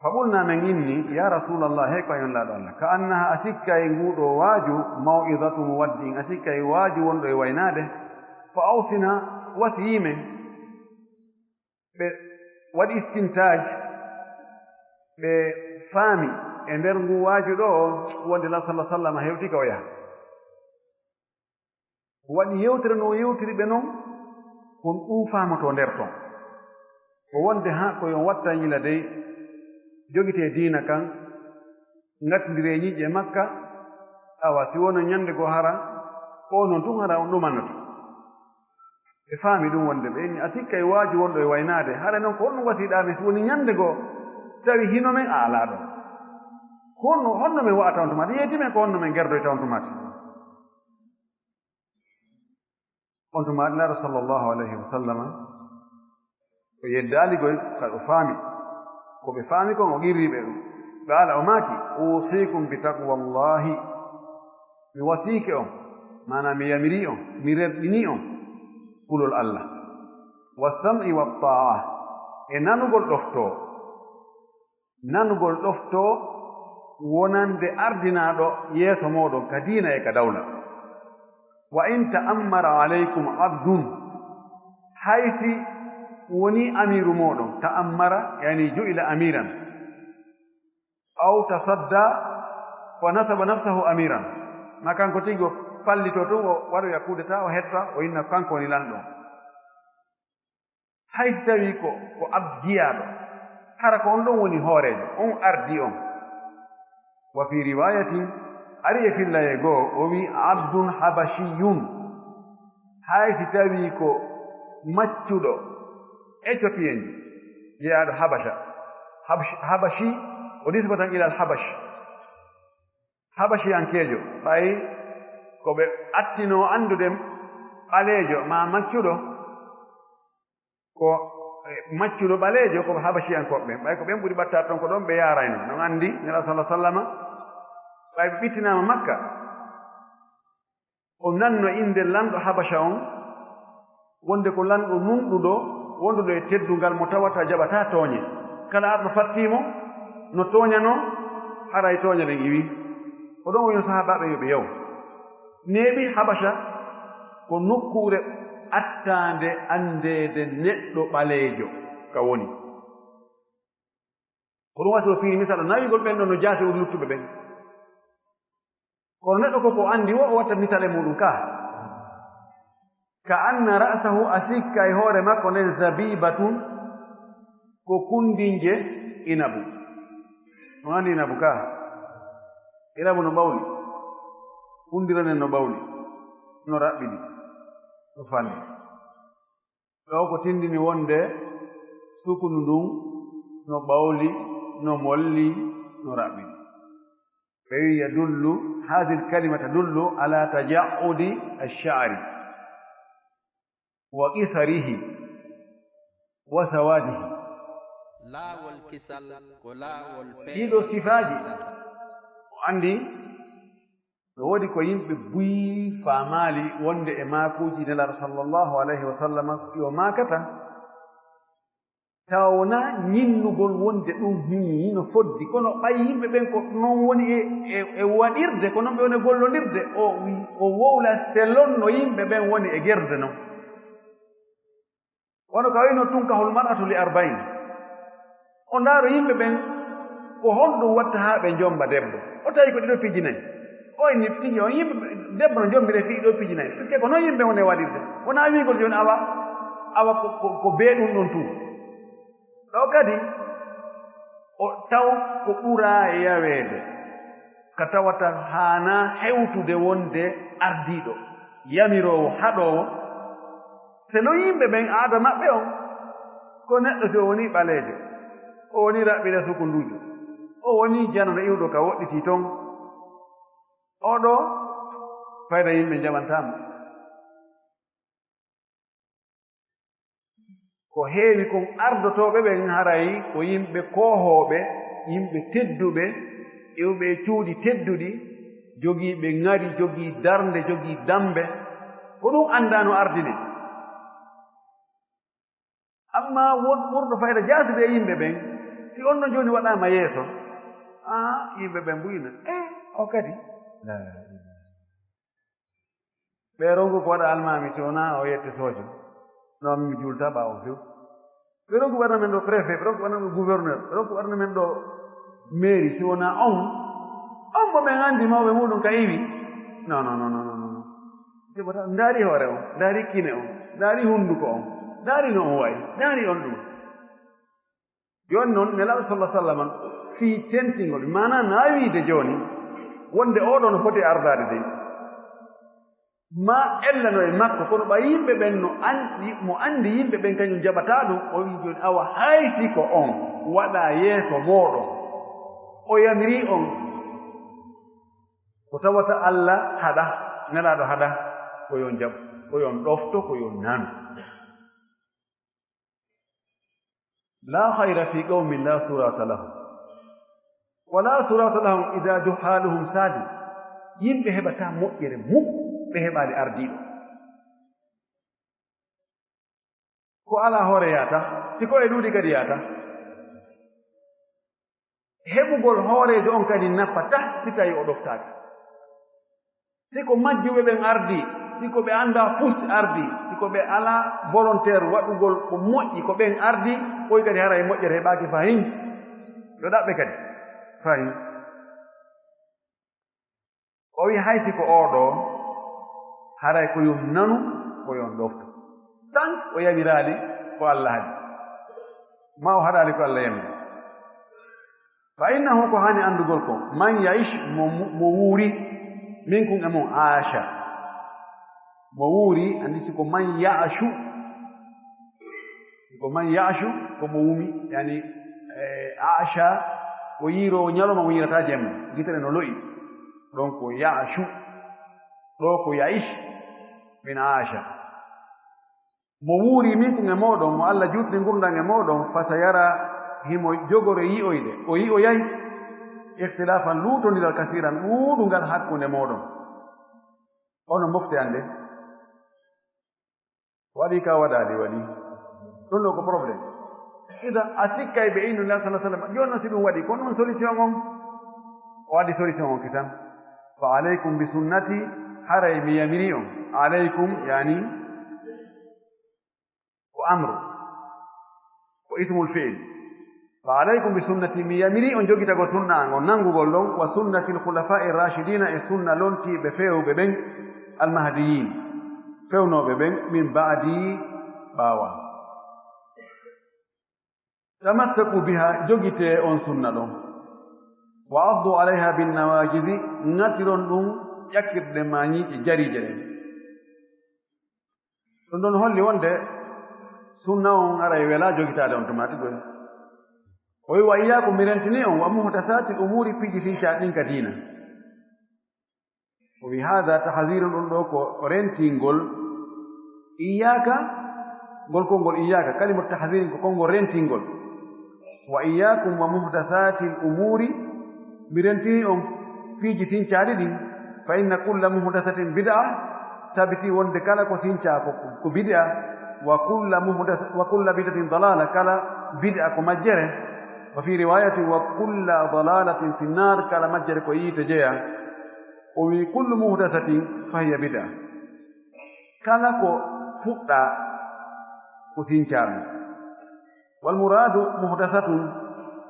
Fa qulna, men inni, ya Rasulallah, hey ko yon Nelaaɗo Allah, ka annaha a sikkay nguɗo waaju, maw'izatu muwaddi'in, a sikkay waaju wonɗo e waynaade. Fa awsina, wasiyii men. Ɓe waɗi istintaaj, ɓe faami e nder ngu waaju ɗo wonde Nelaaɗo sallallahu alaihi wasallam hewti ka o yaha. Waɗi yewtere no o yewtiri ɓe non, kon ɗum faamotoo nder ton. Ko wonde haa ko yo watta yila dey, jogitee diina kan, ngattindiree ñiiƴe Makka, awa si wono ñande goo hara, o non tun hara on ɗumannoto. Ɓe faami ɗum wonde ɓe inni, a sikkay waaju wonɗo e waynaade, hara non ko honɗum wasiɗaa mi si woni ñande goo, tawi hino men a alaa ɗon. Honno, honno men wa'ata on tumaati? Yeeti men ko honno men gerdoyta on tumaati? On tuma Nelaaɗo sallallahu alayhi wa sallama, o yeddaali koy, kadi o faami. Ko ɓe faami kon, o qirri ɓe ɗum. Qaala, o maaki, "Uusiikum bi taqwallahi." Mi wasiike on, maanaa mi yamirii on, mi rerɗinii on kulol Allah. "Wa sam'i wa taa'a," e nanugol ɗoftoo. Nanugol ɗoftoo wonande ardinaaɗo yeeso mooɗon ka diina e ka dawla. "Wa in ta'ammara alaykum abdun," hay si wonii amiiru mooɗon, ta'ammara, yani ju'ila amiran, aw tasadda wa nasaba nafsahu amiran, ma kanko tigi o fallitoo tun, o waɗoya kudeta, o hetta, o inna kanko woni lanɗo. Hay si tawii ko, ko abdiyaaɗo, hara ko on ɗon woni hooreejo, on ardii on. Wa fii riwaayatin, ari e fillayee goo, o wi'i, "Abdun habashiyun." Hay si tawii ko maccuɗo Etiopienjo, jeyaaɗo Habasha. Habsh-, Habashi, o nisba tan ilal Habash. Habashiyankeejo, ɓay ko ɓe attinoo anndude ɓaleejo maa maccuɗo, ko, eh, maccuɗo ɓaleejo ko Habashiyankooɓe ɓen. Ɓay ko ɓen ɓuri ɓattaade ton, ko ɗon ɓe yaarayno. No anndi Nelaaɗo sallallahu alaihi wasallama, ɓay ɓe ɓittinaama Makka, o nanno innde lanɗo Habasha on, wonde ko lanɗo nunɗuɗo, wonduɗo e teddungal mo tawata jaɓataa tooñe. Kala arɗo fattii mo, no tooñanoo, haray tooñe ɗen iwii. Ko ɗon o wi'no sahaabaaɓe yo ɓe yaw. Neeɓi Habasha ko nokkuure attaande anndeede neɗɗo ɓaleejo ka woni. Ko ɗum waɗi o firi misal o nawigol ɓen ɗon no jaasi o luttuɓe ɓen. Kono neɗɗo ko ko anndi wo o watta misal e muɗum ka. Ka anna ra'sahu a sikka e hoore makko nden zabibatun ko kundinje inabu. On anndi inabu ka? Inabu no ɓawli. Hundironen no ɓawli, no raɓɓiɗi, no fanni. Ɗo ko tindini wonde sukundu ndun no ɓawli, no molli, no raɓɓiɗi. Ɓe wi'i yadullu, hadhihi al-kalima tadullu ala taja'udi ash-sha'ri wa qisarihi wa sawadihi. Laawol kisal ko laawol pe- Ɗiɗo sifaaji. O anndi no woodi ko yimɓe buy faamaali wonde e maakuuji Nelaaɗo sallallahu alayhi wa sallam yo maakata. Tawa wonaa ñinnugol wonde ɗum hii no foddi, kono ɓay yimɓe ɓen ko noon woni e, e, e waɗirde, ko noon ɓe woni e gollondirde, o, o wowla selon no yimɓe ɓen woni e gerde non. Wano ka wayno tunkahul mar'atu li arba'in. O ndaaro yimɓe ɓen, ko honɗum watta haa ɓe njomba debbo? O tawi ko ɗiɗo piiji nayi. O inni tigi on yimɓe, debbo no njombire fii ɗiɗo piiji nayi. Parce que ko noon yimɓe woni e waɗirde. Wonaa wiigol jooni awa, awa ko, ko, ko bee ɗum ɗon tun. Ɗo kadi, o taw ko ɓuraa yaweede, ka tawata haanaa hewtude wonde ardiiɗo, yamiroowo, haɗoowo. Selon yimɓe ɓen, aada maɓɓe on, ko neɗɗo si o wonii ɓaleejo, o wonii raɓɓiɗo sukunduujo, o wonii janano iwɗo ka woɗɗitii ton, oɗo fayda yimɓe njaɓantaa mo. Ko heewi kon ardotooɓe ɓen haray ko yimɓe koohooɓe, yimɓe tedduɓe, iwɓe e cuuɗi tedduɗi, jogiiɓe ŋari, jogii darnde, jogii dammbe. Ko ɗum anndaa no ardine. Ammaa won ɓurɗo fayda jaasude e yimɓe ɓen, si on no jooni waɗaama yeeso, aa, yimɓe ɓen mbuyna. Eh, o kadi. Ɓe ronku ko waɗa almaami, si wonaa o yette soojo. No mi juulta ɓaawo few. Ɓe ronku ɓarna men ɗo préfet, ɓe ronku ɓarna men gouverneur, ɓe ronku ɓarna men ɗo mairie, si wonaa on. On mo ɓen anndi mawɓe muɗum ka iwi. Non, non, non, non, non, non. Jabata, ndaari hoore on, ndaari kine on, ndaari hunnduko on, ndaari no on wa'i, ndaari on ɗum. Jooni non, Nelaaɗo sallallahu alaihi wasallam fii tentingol, maanaa na wiide jooni, wonde oɗo no foti ardaade dey. Maa ellano e makko, kono ɓay yimɓe ɓen no anndi, mo anndi yimɓe ɓen kañum jaɓataa ɗum, o wi'i jooni, awa hay si ko on waɗaa yeeso mooɗon, o yamirii on, ko tawata Alla haɗa, Nelaaɗo haɗa, ko yo on jaɓ, ko yo on ɗofto, ko yo on nanu. لا خير في قوم لا صراط لهم ولا صراط لهم إذا جهالهم سادوا. Yimɓe heɓataa moƴƴere muk ɓe heɓaali ardiiɗo. Ko alaa hoore yaata, si ko e ɗuuɗi kadi yaata. Heɓugol hooreejo on kadi nafataa si tawi o ɗoftaaki. Si ko majjuɓe ɓen ardii, si ko ɓe anndaa fus ardii, si ko ɓe alaa volontaire waɗugol ko moƴƴi, ko ɓen ardii, koy kadi haray moƴƴere heɓaaki fahin. Yo ɗaɓɓe kadi fahin. O wi'i hay si ko oo ɗoo, haray ko yo on nanu, ko yo on ɗofto. Tan o yamiraali ko Alla haɗi. Ma o haɗaali ko Alla yamiri. Fa innahu, ko haani anndugol ko, man ya'ish, mo, mo wuuri, minkum, e mon, aasha. Mo wuuri, anndi si ko man ya'ashu. Si ko man ya'ashu, ko mo wumi, yani, eh, aasha, ko yiiroowo ñalawma, mo yiirataa jemma. Gite ɗe no lo'i. Ɗon ko ya'ashu. Ɗo ko ya'ish, min aasha. Mo wuuri minkum e mooɗon, mo Alla juutni ngurndan e mooɗon, fa sayara, himo jogori yi'oyde, o yi'oyay, ikhtilafan, luutondiral, kasiran, ɗuuɗungal hakkunde mooɗon. Ono mofte an ɗe. Waɗi ka waɗaali waɗi. Ɗum ɗo ko problème. Idan a sikkay ɓe innu Nelaaɗo sallallahu alaihi wasallam. Jooni non si ɗum waɗi, ko non solution on? O waɗi solution on kitan. Fa alaikum bi sunnati, haray mi yamiri on. Alaikum, yani, ko amru, ko ismul fi'il. Fa alaikum bi sunnati, mi yamiri on jogitagol sunna an on, nanngugol ɗon, wa sunnatil khulafa'ir rashidina, e sunna lontiiɓe feewɓe ɓen, al mahdiyyin, fewnooɓe ɓen, min ba'di, ɓaawo am. Tamassaku biha, jogitee on sunna ɗon. Wa addu alaiha bin nawajizi, ŋatiron ɗum ƴakkirde ma ñiiƴe jariije ɗen. Ɗum ɗon holli wonde sunna on ara e wela jogitaade on tuma tigi. O wi, "Wa iyyakum, mi rentini on, wa muhdasatil umuri, piiji sincaaɗi ɗin ka diina." O wi, "Haada tahzirun, ɗum ɗo ko rentingol. Iyyaka, ngol konngol iyyaka, kalimatu tahzirin ko konngol rentingol. Wa iyyakum wa muhdasatil umuri, mi rentini on piiji sincaaɗi ɗin. Fa inna kulla muhdasatin bid'a, tabiti wonde kala ko sincaa ko, ko bid'a. Wa kulla muhdas-, wa kulla bid'atin dalala, kala bid'a ko majjere. Wa fi riwayatin, wa kulla dalalatin fi nnar, kala majjere ko yiite jeya." O wi, "Kullu muhdasatin fa hiya bid'a." Kala ko fuɗɗa ko sincaa ɗum. Wal muradu muhdasatun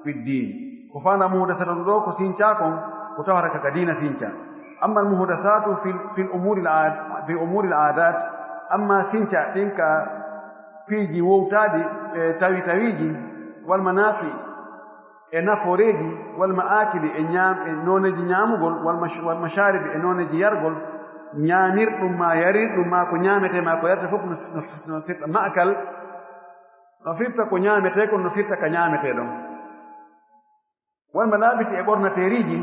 fi ddin. Ko faanda muhdasatun ɗo ko sincaa kon, ko tawata ka, ka diina sinca. Amma al muhdasatu fil, fil umuri al ad-, fi umuri al adat, amma sinca ɗin ka piiji wowtaaɗi e tawi tawiiji, wal manafi, e nafooreeji, wal ma'aakili, e ñaam-, e nooneeji ñaamugol, wal mash-, wal mashaaribi, e nooneeji yargol, ñaamirɗum ma yarirɗum ma ko ñaametee ma ko yaretee fof no, no, no firta ma'kal, no firta ko ñaametee kon, no firta ka ñaametee ɗon. Wal malaabisi, e ɓornateeriiji,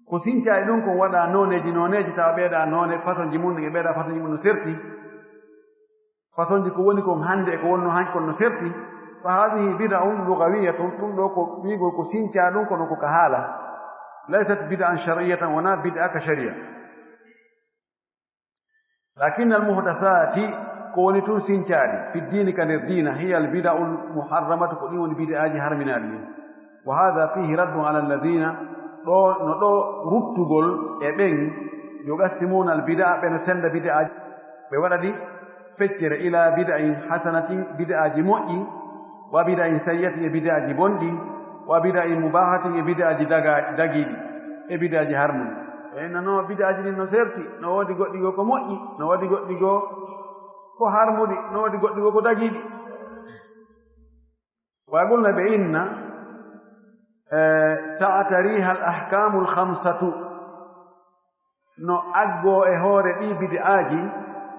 ko sinca e ɗum kon waɗa nooneeji nooneeji, tawa ɓeeɗa noone façonji mum e ɓeeɗa façonji mum no serti. Façonji ko woni kon hannde e ko wonno han kon no serti. Fa haadihi bid'un lugawiyatun, ɗum ɗo ko wiigol ko sincaa ɗum kono ko ka haala. Laysat bid'an shar'iyatan, wonaa bid'a ka sharia. Lakin al muhdasati, ko woni tun sincaaɗi, fi diini ka nder diina, hiya al bid'ul muharramatu, ko ɗin woni bid'aaji harminaaɗi ɗin. Wa haada fihi raddun ala alladina, ɗo no ɗo ruttugol e ɓen, yuqassimuna al bid'a, ɓe no senda bid'aaji, ɓe waɗa ɗi feccere, ila bid'in hasanatin, bid'aaji moƴƴi, wa bid'in sayyi'atin, e bid'aaji bonɗi, wa bid'in mubahatin, e bid'aaji daga-, dagiiɗi, e bid'aaji harmuɗi. E nano bid'aaji ɗin no serti, no woodi goɗɗi goo ko moƴƴi, no woodi goɗɗi goo ko harmuɗi, no woodi goɗɗi goo ko dagiiɗi. Wa qulna, ɓe inna, eh, ta'tariha al ahkamu al khamsatu, no aggo e hoore ɗi bid'aaji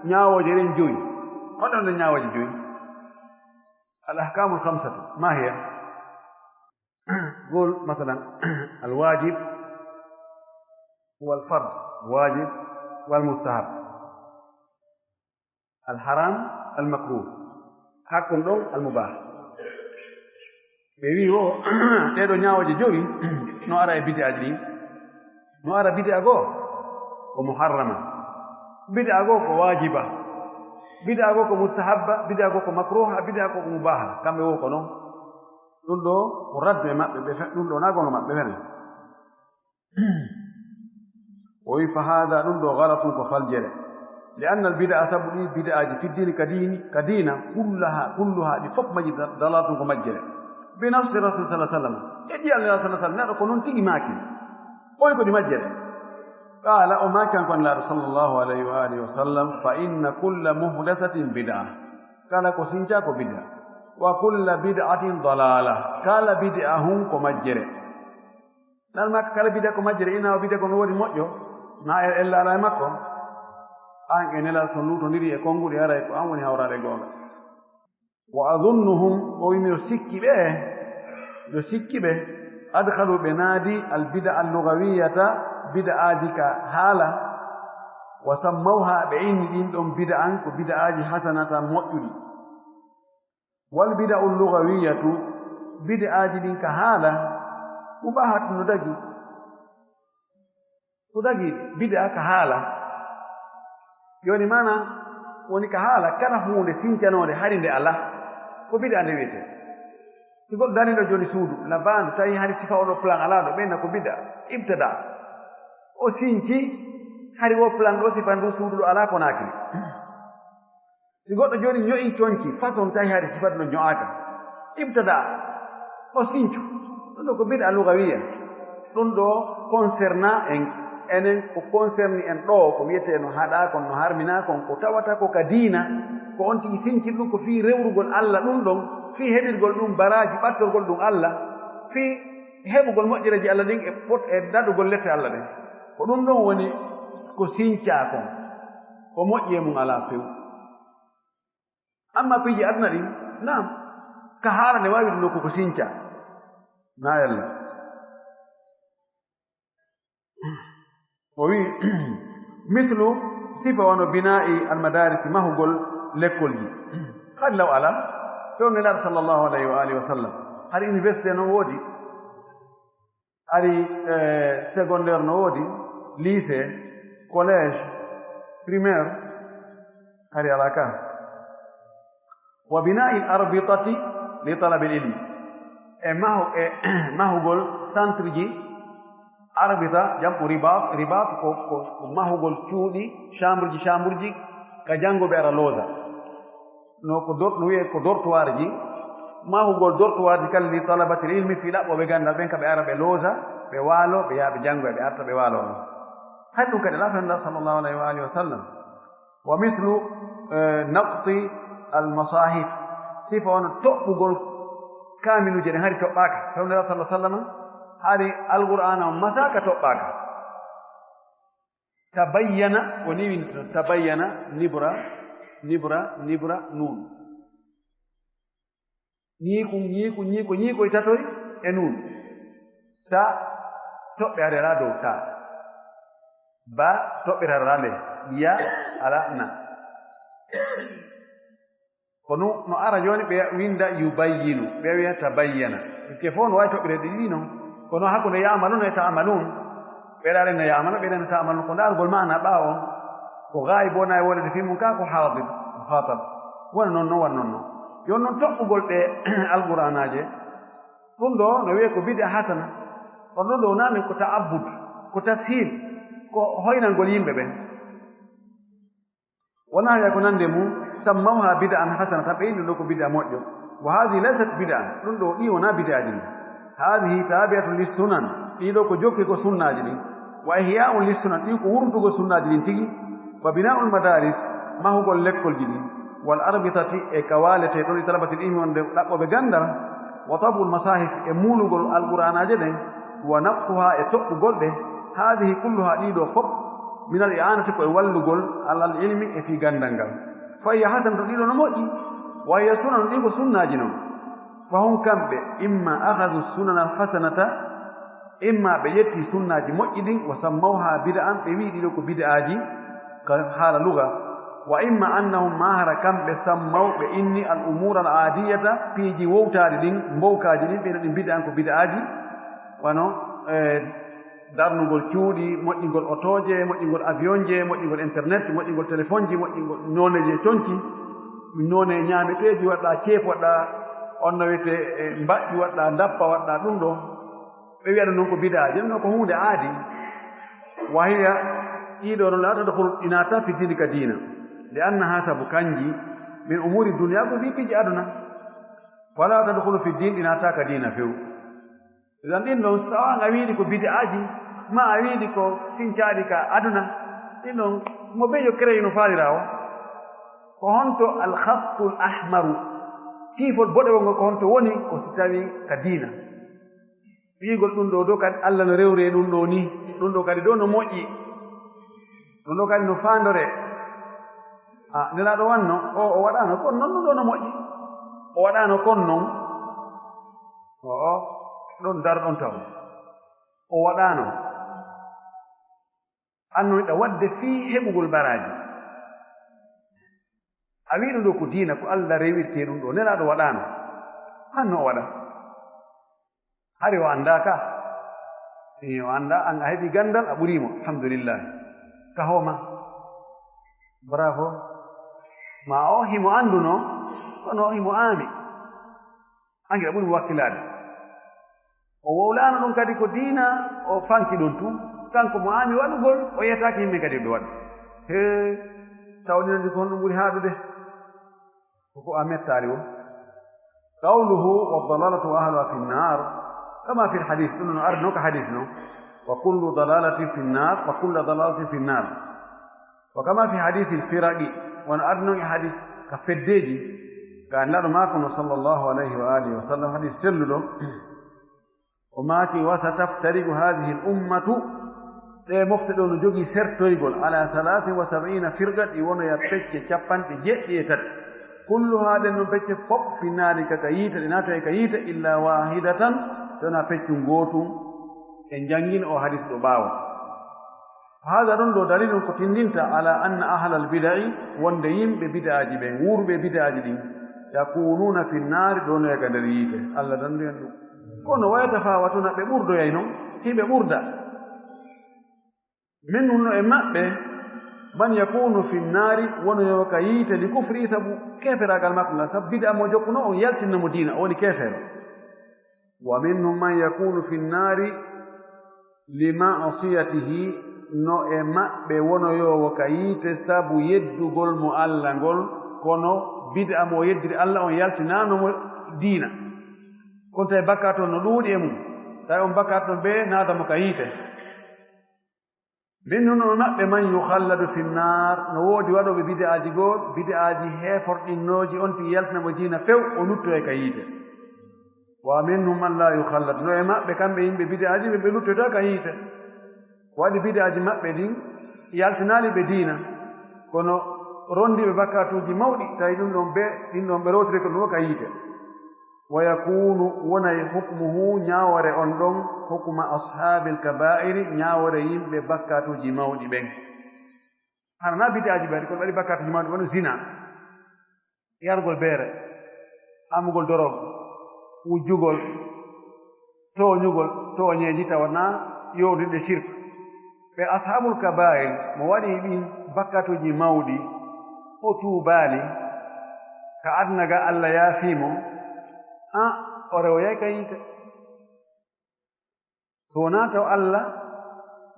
ñaawooje ɗen joyi. Honɗe wonde ñaawooje joyi? Al ahkamu al khamsatu, ma hiya? Gol, masalan, al wajib, wal fard, wajib, wal mustahab. Al haram, al makruh. Hakkun ɗon, al mubah. Ɓe wi o, ɗee ɗoo ñaawooje jowi, no ara e bid'aaji ɗin. No ara bid'a goo ko muharrama. Bid'a goo ko waajiba. Bid'a goo ko mustahabba. Bid'a goo ko makruha. Bid'a goo ko mubaha. Kamɓe wo ko non. Ɗum ɗoo ko raddu e maɓɓe, ɓe fe-, ɗum ɗoo na goonga maɓɓe fene. O wi, "Fa haada, ɗum ɗoo, galatun, ko faljere. Li anna al bid'a, sabu ɗi bid'aaji, fi diini, ka diini, ka diina, kullaha, kulluha, ɗi fof majji da-, dalalatun, ko majjere. Bi nassi Rasul sallallahu alaihi wasallam." E ɗi Allah sallallahu alaihi wasallam, neɗɗo ko noon tigi maaki. O wi ko ɗi majjere. Qaala, o maaki kanko Nulaaɗo sallallahu alaihi wa alihi wa sallam, "Fa inna kulla muhdathatin bid'a." Kala ko sinca ko bid'a. "Wa kulla bid'atin dalala." Kala bid'a hun ko majjere. Nan makka kala bida ko majjere, ina o bida ko no woodi moƴƴo, na e ella ala e makko. An e Nelaaɗo so luutondiri e konnguɗi, haray ko an woni hawraade goonga. Wa adunnuhum, o wi miɗo sikki ɓe, miɗo sikki ɓe, adkhalu, ɓe naadi al bid'a al lugawiyata, bid'aaji ka haala, wa sammawha, ɓe inni ɗin ɗon bid'an, ko bid'aaji hasanatan moƴƴuɗi. Wal bid'aul lugawiyatu, bid'aaji ɗin ka haala, mubahatun, no dagi. Ko dagi bid'a ka haala. Jooni maana woni ka haala, kala huunde sincanoonde hari nde alaa, ko bid'a nde wiyetee. Si goɗɗo darii ɗo jooni suudu, na baandu, tawi hari sifa oo ɗoo plan alaa ɗo, ɓe inna ko bid'a, ibtada. O sinci, hari oo plan ɗo, sifa ndu suudu ɗo alaa ko naakiri. Si goɗɗo jooni ño'i conci façon tawi hari sifat no ño'aaka, ibtada, o sincu. Ɗum ɗo ko bid'a lugawiya. Ɗum ɗo concerna en, enen ko concerni en ɗo, ko wiyetee no haɗaa kon, no harminaa kon, ko tawata ko ka diina, ko on tigi sinci ɗum ko fii rewrugol Alla ɗum ɗon, fii heɓirgol ɗum baraaji, ɓattorgol ɗum Alla, fii heɓugol moƴƴereeji Alla ɗin e pot-, e daɗugol lette Alla ɗen. Ko ɗum ɗon woni ko sincaa kon, ko moƴƴi e mum alaa few. Amma piiji aduna ɗin, naam, ka haala ne waawi ɗum ɗo ko ko sincaa. Na yalla. O wi, mislu sifa wano binaa'i almadarisi, mahugol lekkolji. Hari law alaa, fewndo Nelaaɗo sallallahu alayhi wa alihi wa sallam. Hari université no woodi, hari, eh, secondaire no woodi, lycée, collège, primaire, hari alaa ka. Wa binaa'i arbitati li talabil ilmi. E mahu-, e mahugol centre ji, arbita, jam'u ribat, ribat ko, ko, ko mahugol cuuɗi, chambre ji, chambre ji, ka janngo ɓe ara looza. No ko dor-, no wiyee ko dortoir ji, mahugol dortoir ji kala li talabatil ilmi, fii ɗaɓɓooɓe ganndal ɓen ka ɓe ara ɓe looza, ɓe waalo, ɓe yaha ɓe janngo, ɓe arta ɓe waalo. Hay ɗum kadi alaa fewndo Nelaaɗo sallallahu alayhi wa alihi wa sallam. Wa mislu, eh, naqti al masahif. Sifa on toɓɓugol kaamiluuje ɗen hari toɓɓaaka. Fewndo Nelaaɗo sallallahu alayhi wa sallam hari Alqur'aana on masaaka toɓɓaaka. Tabayyana, ko ni winndata, tabayyana, nibra, nibra, nibra, nuun. Ñiiku, ñiiku, ñiiku, ñiikoy tatoy e nuun. Ta, toɓɓe ari alaa dow ta. Ba, toɓɓe ari alaa ley. Ya, alaa na. Kono no ara jooni ɓe winnda yubayyinu, ɓe wiya tabayyana. Ke fof no waawi toɓɓere ɗiɗi non. Kono hakkunde ya'maluna e ta'malun, ɓe ɗaɗen no ya'maluna, ɓe ɗaɗen no ta'malun. Ko ndaargol maana ɓaawo on. Ko gaayi bona e wolede fii mum ka ko haadir, ko hatab. Wona non non, wona non non. Yo non toɓɓugol ɗe Alqur'aanaaje. Ɗum ɗo no wiyee ko bid'a hasana. Kono ɗum ɗo wonaa ko ta'abbud, ko tashil, ko hoynangol yimɓe ɓen. Wonaa wiya ko nande mum, sammawha bid'an hasanatan, ɓe inni ɗum ɗo ko bid'a moƴƴo. Wa hadhihi laysat bid'an, ɗum ɗo ɗi wonaa bid'aaji ɗin. Hadhihi tabi'atun lis sunan, ɗi ɗo ko jokki ko sunnaaji ɗin. Wa ihya'un lis sunan, ɗi ko wurtugol sunnaaji ɗin tigi. Wa bina'ul madaris, mahugol lekkolji ɗin. Wal arbitati, e ka waaletee ɗon, li talabatil ilmi, wonde ɗaɓɓooɓe ganndal. Wa tab'ul masahif, e muulugol Alqur'aanaaje ɗen. Wa naqtuha, e toɓɓugol ɗe. Hadhihi kulluha, ɗi ɗo fof. Minal i'anati, ko e wallugol, alal ilmi, e fii ganndal ngal. Fa hiya hasanatun, ɗi ɗo no moƴƴi. Wa hiya sunanun, ɗi ko sunnaaji non. Fa hum, kamɓe, imma akhadhu sunanal hasanata, imma ɓe ƴetti sunnaaji moƴƴi ɗin, wa sammawha bid'an, ɓe wi'i ɗi ɗo ko bid'aaji, ka haala luga. Wa imma annahum, ma hara kamɓe, sammaw, ɓe inni al umura al aadiyata, piiji wowtaaɗi ɗin, mbowkaaji ɗin, ɓe inni ɗin bid'an, ko bid'aaji, wano, eh, darnugol cuuɗi, moƴƴingol otooje, moƴƴingol avion je, moƴƴingol internet, moƴƴingol téléphone ji, moƴƴingol nooneeji e conci, noone ñaameteeji, waɗɗa ceefu, waɗɗa on no wiyetee, e, mbaƴƴi, waɗɗa ndappa, waɗɗa ɗum ɗo. Ɓe wiya ɗum noon ko bid'aaji, ɗum noon ko huunde aadi. Wa hiya, ɗii ɗoo noon, laa tadkhulu, ɗi naata fi diini ka diina. Li annaha, sabu kanji, min umuuri dunya, ko fii piiji aduna. Fala tadkhulu fi diin, ɗi naata ka diina few. Idan ɗin ɗon, so tawaa a wiiɗi ko bid'aaji, ma a wiiɗi ko sincaaɗi ka aduna, ɗin ɗon, mo bejo créé no faalira o. Ko honto al khattul ahmaru, kiifol boɗewol ngol, ko honto woni? Ko si tawii ka diina. Wiigol ɗum ɗo, ɗo kadi Alla no rewre ɗum ɗo ni, ɗum ɗo kadi ɗo no moƴƴi, ɗum ɗo kadi no faandore. A, Nelaaɗo wanno, o, o waɗaano kon non, ɗum ɗo no moƴƴi. O waɗaano kon non. O, o, ɗon dar ɗon taw. O waɗaano. Annoyɗa waɗde fii heɓugol baraaji. A wii ɗum ɗo ko diina, ko Alla rewirtee ɗum ɗo. Nelaaɗo waɗaano. Hanno o waɗa. Hari o anndaa ka. Ee, o anndaa, an a heɓi ganndal, a ɓurii mo. Alhamdulillah. Ka hooma. Bravo. Ma o himo annduno, kono himo aami. An hiɗa ɓuri mo wakkilaade. O wowlaano ɗum kadi ko diina, o fanki ɗum tun. Kanko mo aami waɗugol, o yetaaki yimɓe kadi ɓe waɗa. Hee, tawɗinande ko honɗum ɓuri haaɗude? Ko ko a mettaali o. Qawluhu, "Wa dalalatu wa ahluha fi nnar." Kama fi hadith, ɗum no ardi noon ko hadith noon. "Wa kullu dalalatin fi nnar, wa kullu dalalatin fi nnar." Wa kama fi hadithil firaqi, wano ardi noon e hadith ka feddeeji, ka Nelaaɗo maako no sallallahu alayhi wa alihi wa sallam, hadith selluɗo, o maaki, "Wa sataftariqu hadhihi al ummatu Ɗe mofte ɗo no jogii sertoygol, ala salaasin wa sab'iina firqa, ɗi wonoya pecce capanɗe jeɗɗi e tati. Kulluhaa, ɗen ɗon pecce fof, fi naari, ka, ka yiite, ɗe naatoya ka yiite, illa waahidatan, so wonaa peccun gootun. En janngino o hadis ɗo ɓaawo. Haada ɗon ɗo dalilun ko tindinta ala anna ahlal bida'i, wonde yimɓe bid'aaji ɓen, wuuruɓe bid'aaji ɗin, yakunuuna fi naari, ɗo no e ka nder yiite. Allah dandu en ɗum. Kono wa yatafawatuna, ɓe ɓurdoyay non, hiɓe ɓurda. Minhum, no e maɓɓe, man yakunu fi naari, wonoyo ka yiite, li kufri, sabu keeferaagal makko ngal, sabu bid'a mo jokkuno, on yaltinno mo diina, o woni keefeero. Wa minhum man yakunu fi naari li ma'siyatihi, no e maɓɓe wonoyoowo ka yiite sabu yeddugol mo Alla ngol, kono bid'a mo o yeddiri Alla on yaltinaano mo diina. Kono tawi bakkaatu on no ɗuuɗi e mum, tawi on bakkaatu on ɓe naada mo ka yiite. Minhum, no maɓɓe, man yukhalladu fi nnar, no woodi waɗooɓe bid'aaji goo, bid'aaji heeforɗinnooji on tigi yaltina mo diina few, o luttoya ka yiite. Wa minhum man la yukhallad, no e maɓɓe kamɓe yimɓe bid'aaji ɓe, ɓe luttoyta ka yiite. Ko waɗi bid'aaji maɓɓe ɗin yaltinaali ɓe diina, kono rondiiɓe bakkaatuuji mawɗi, tawi ɗum ɗon ɓe, ɗin ɗon ɓe rewtiri ko ɗum ka yiite. Wa yakunu, wonay hukmuhu, ñaawore on ɗon, hukma ashaabil kabaa'iri, ñaawore yimɓe bakkaatuuji mawɗi ɓen. Hara na bid'aaji ɓe waɗi, kono ɓe waɗi bakkaatuuji mawɗi, wano zina, yargol beere, amugol dorog, wujjugol, tooñugol, tooñeeji tawa na yowndinde shirk. Ɓe ashaabul kabaa'ir, mo waɗi ɗin bakkaatuuji mawɗi, o tuubaali, ka aduna ga Alla yaafii mo, a, o rewoyay ka yiite. So wonaa taw Alla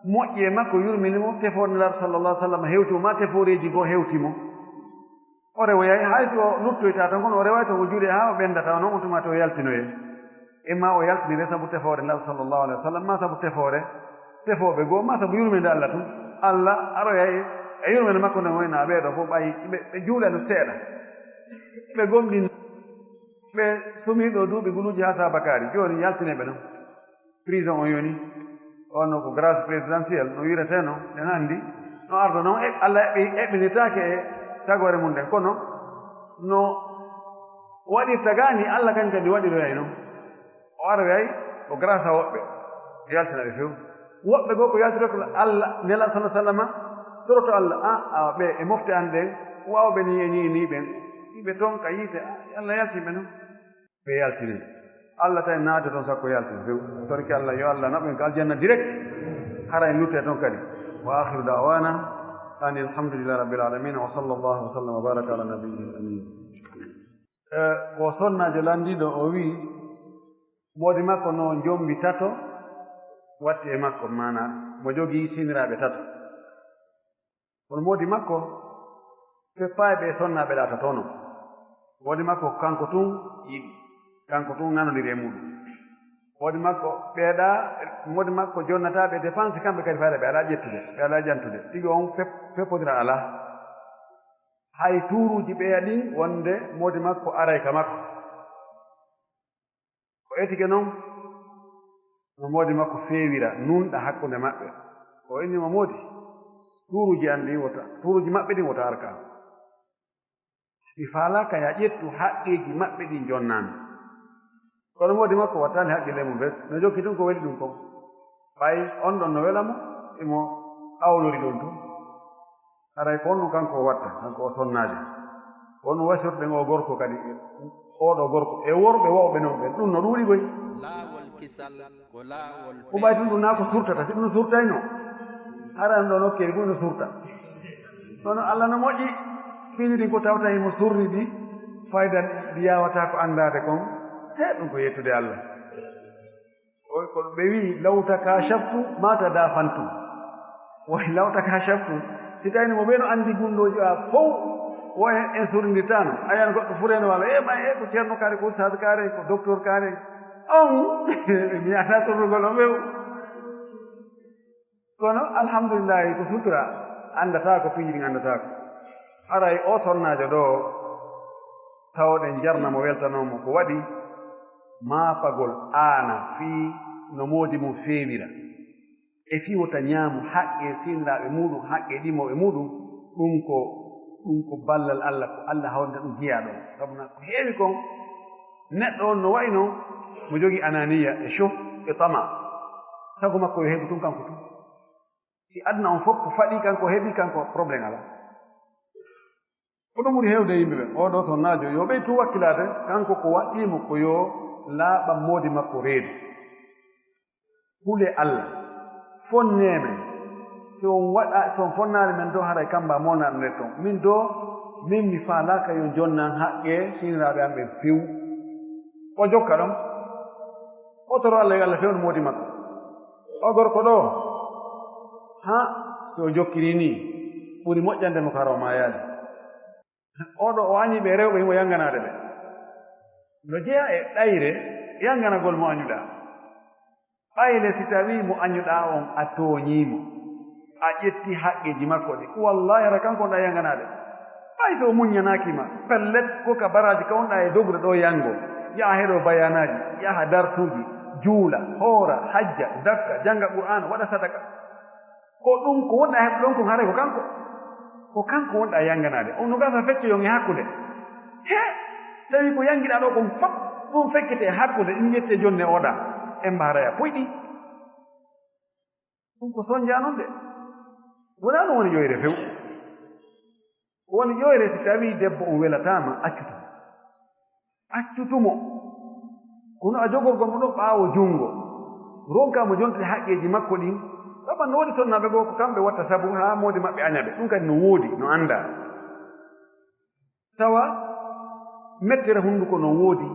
moƴƴi e makko, yurmini mo, tefoore Nelaaɗo sallallahu alaihi wasallam hewti mo, maa tefooreeji goo hewti mo. O rewoyay, hay so o luttoyta tan, kono o reway tan, o juuɗe haa o ɓenda, tawa noon on tuma to o yaltinoye. Imma o yaltinire sabu tefoore Nelaaɗo sallallahu alaihi wasallam, maa sabu tefoore tefooɓe goo, maa sabu yurmeende Alla tun. Alla aroyay e yurmeende makko nden, wayna ɓee ɗoo fof ɓay ɓe, ɓe juulano seeɗa. Ɓe gomɗin, ɓe sumii ɗoo duuɓi guluuji haa saabakaari, jooni yaltinee ɓe non. Prison o yoni, on ko grâce présidentielle, no wireteno, en anndi, no arda non, e, Alla eɓɓi-, eɓɓinitaake e tagoore mum nden, kono no waɗirta ga ni, Alla kan kadi waɗiroyay non. O aroyay ko grâce a woɓɓe, yaltina ɓe few. Woɓɓe goo ko yaltirta ko Alla, Nela sallallahu alaihi wasallam, toroto Alla, a, awa ɓe e mofte an ɗen, waawɓe ni e ni e ni ɓen, ɓe ton ka yiite, Alla yaltin ɓe non. Ɓe yaltini. Alla tawi naade toon sakko yaltin few. Torki Alla, yo Alla naɓu en ka aljanna direct. Hara en lutte toon kadi. Wa akhiru da'wana anil hamdulillahi rabbil alamin. Wa sallallahu wa sallam wa baraka ala nabiyyil amin. Eh, ko sonnaajo lanndiiɗo o wi'i, moodi makko no njombi tato watti e makko, maanaa mo jogii siniraaɓe tato. Kono moodi makko, feppaaɓe e sonnaaɓe ɗaatotono. Moodi makko, kanko tun yiɗi. Kanko tun nanondiri e muɗum. Moodi makko, ɓeeɗa, moodi makko jonnataa ɓe dépense, kamɓe kadi fayda ɓe alaa ƴettude, ɓe alaa ƴantude. Tigi on fep-, feppodira alaa. Hay tuuruuji ɓeya ɗin wonde moodi makko aray ka makko. O etike non, no moodi makko feewira, nunɗa hakkunde maɓɓe. O inni mo, "Moodi, tuuruuji an ɗin wota, tuuruuji maɓɓe ɗin wota arka." Mi faalaaka ya ƴettu haqqeeji maɓɓe ɗin jonnaami. Kono moodi makko wattaani haqqille mum bes, no jokki tun ko weli ɗum kon. Ɓay on ɗon no wela mo, imo awlori ɗon tun. Haray ko honno kanko o watta, kanko o sonnaajo? Ko honno wasirɗen o gorko kadi, oɗo gorko, e worɓe wawɓe non ɓen? Ɗum no ɗuuɗi koy. Laawol kisal ko laawol. Ko ɓay ɗum, ɗum naa ko surtata, si ɗum surtayno, haray ɗo nokkeeli fof no surta. Kono Alla no moƴƴi, piiji ɗin ko tawta himo surri ɗi, fayda ɗi yaawataa ko anndaade kon, he ɗum ko yettude Alla. O, ko ɓe wi'i, "Law takashaftu ma tadafantu." Woy, "Law takashaftu." Si tawino mo ɓe no anndi gunndooji a fow, wo en, en sorindirtaano. A yiyan goɗɗo fureno walla, "E, ma, e, ko ceerno kaare, ko ustaad kaare, ko docteur kaare." On, mi yi'ataa sorrugol on ɓe. Kono, alhamdulillahi, ko sutura. Anndataa ko piiji ɗin anndataa ko. Haray o sonnaajo ɗo, tawɗen jarna mo, weltanoo mo, ko waɗi maapagol aana fii no moodi mum feewira. e fii wota ñaamu haqqe senniraaɓe muuɗum, haqqe ɗimooɓe muuɗum, ɗum ko, ɗum ko ballal Allah, ko Allah hawrata ɗum jeyaa ɗon. Sabu na ko heewi kon, neɗɗo on no wayi non mo jogii ananiya e show e tama. Sago makko yo heɓu tun kanko tun. Si aduna on fof ko faɗi kanko, heɓi kanko, problème alaa. Ko ɗum ɓuri heewde yimɓe ɓen. Oo ɗoo sonnaajo, yo ɓeytu wakkilaade, kanko ko waɗɗii mo ko yo laaɓan moodi makko reedu. Hule Allah, fonnee men. Si on waɗa, si on fonnaali men doo, haray kamba molnaaɗo nder ton. Min doo, min mi faalaaka yo jonnan haqqe senniraaɓe am ɓen few. O jokka ɗon. O toro Allah yo Allah fewnu moodi makko. O gorko ɗoo, ha, si o jokkiri nii, ɓuri moƴƴande mo ka hara o maayaali. Oo ɗoo o añi ɓe rewɓe himo yannganaade ɓe. No jeyaa e ɗayre yannganagol mo añuɗaa. Ɓayde si tawii mo añuɗaa on a tooñii mo, a ƴetti haqqeeji makko ɗi, wallaahi hara kanko wonɗaa yannganaade. Ɓay so o muññanaaki ma, pellet ko ka baraaji ka wonɗaa e dogude ɗoo yanngo, yaha heɗoo bayaanaaji, yaha darsuuji, juula, hoora, hajja, zakka, jannga Qur'aana, waɗa sadaka. Ko ɗum ko wonɗaa heɓde ɗon kon haray ko kanko. Ko kanko wonɗaa yannganaade. On no gasa feccoyon e hakkunde. He! Tawi ko yanngiɗaa ɗoo kon fof, ɗum feccete e hakkunde, ɗum ƴettee jonne oɗa. En mbaaraya poyɗi. Ɗum ko sonjaa non de. Wonaa ɗum woni ƴoyre few. Ko woni ƴoyre si tawii debbo on welataa ma, accutu. Accutu mo. Kono a jogorgol mo ɗon ɓaawo junngo. Ronkaa mo jontude haqqeeji makko ɗin. Sabu no woodi sonnaaɓe goo ko kamɓe watta sabu haa moodi maɓɓe aña ɓe. Ɗum kadi no woodi, no anndaa. Tawa mettere hunnduko no woodi,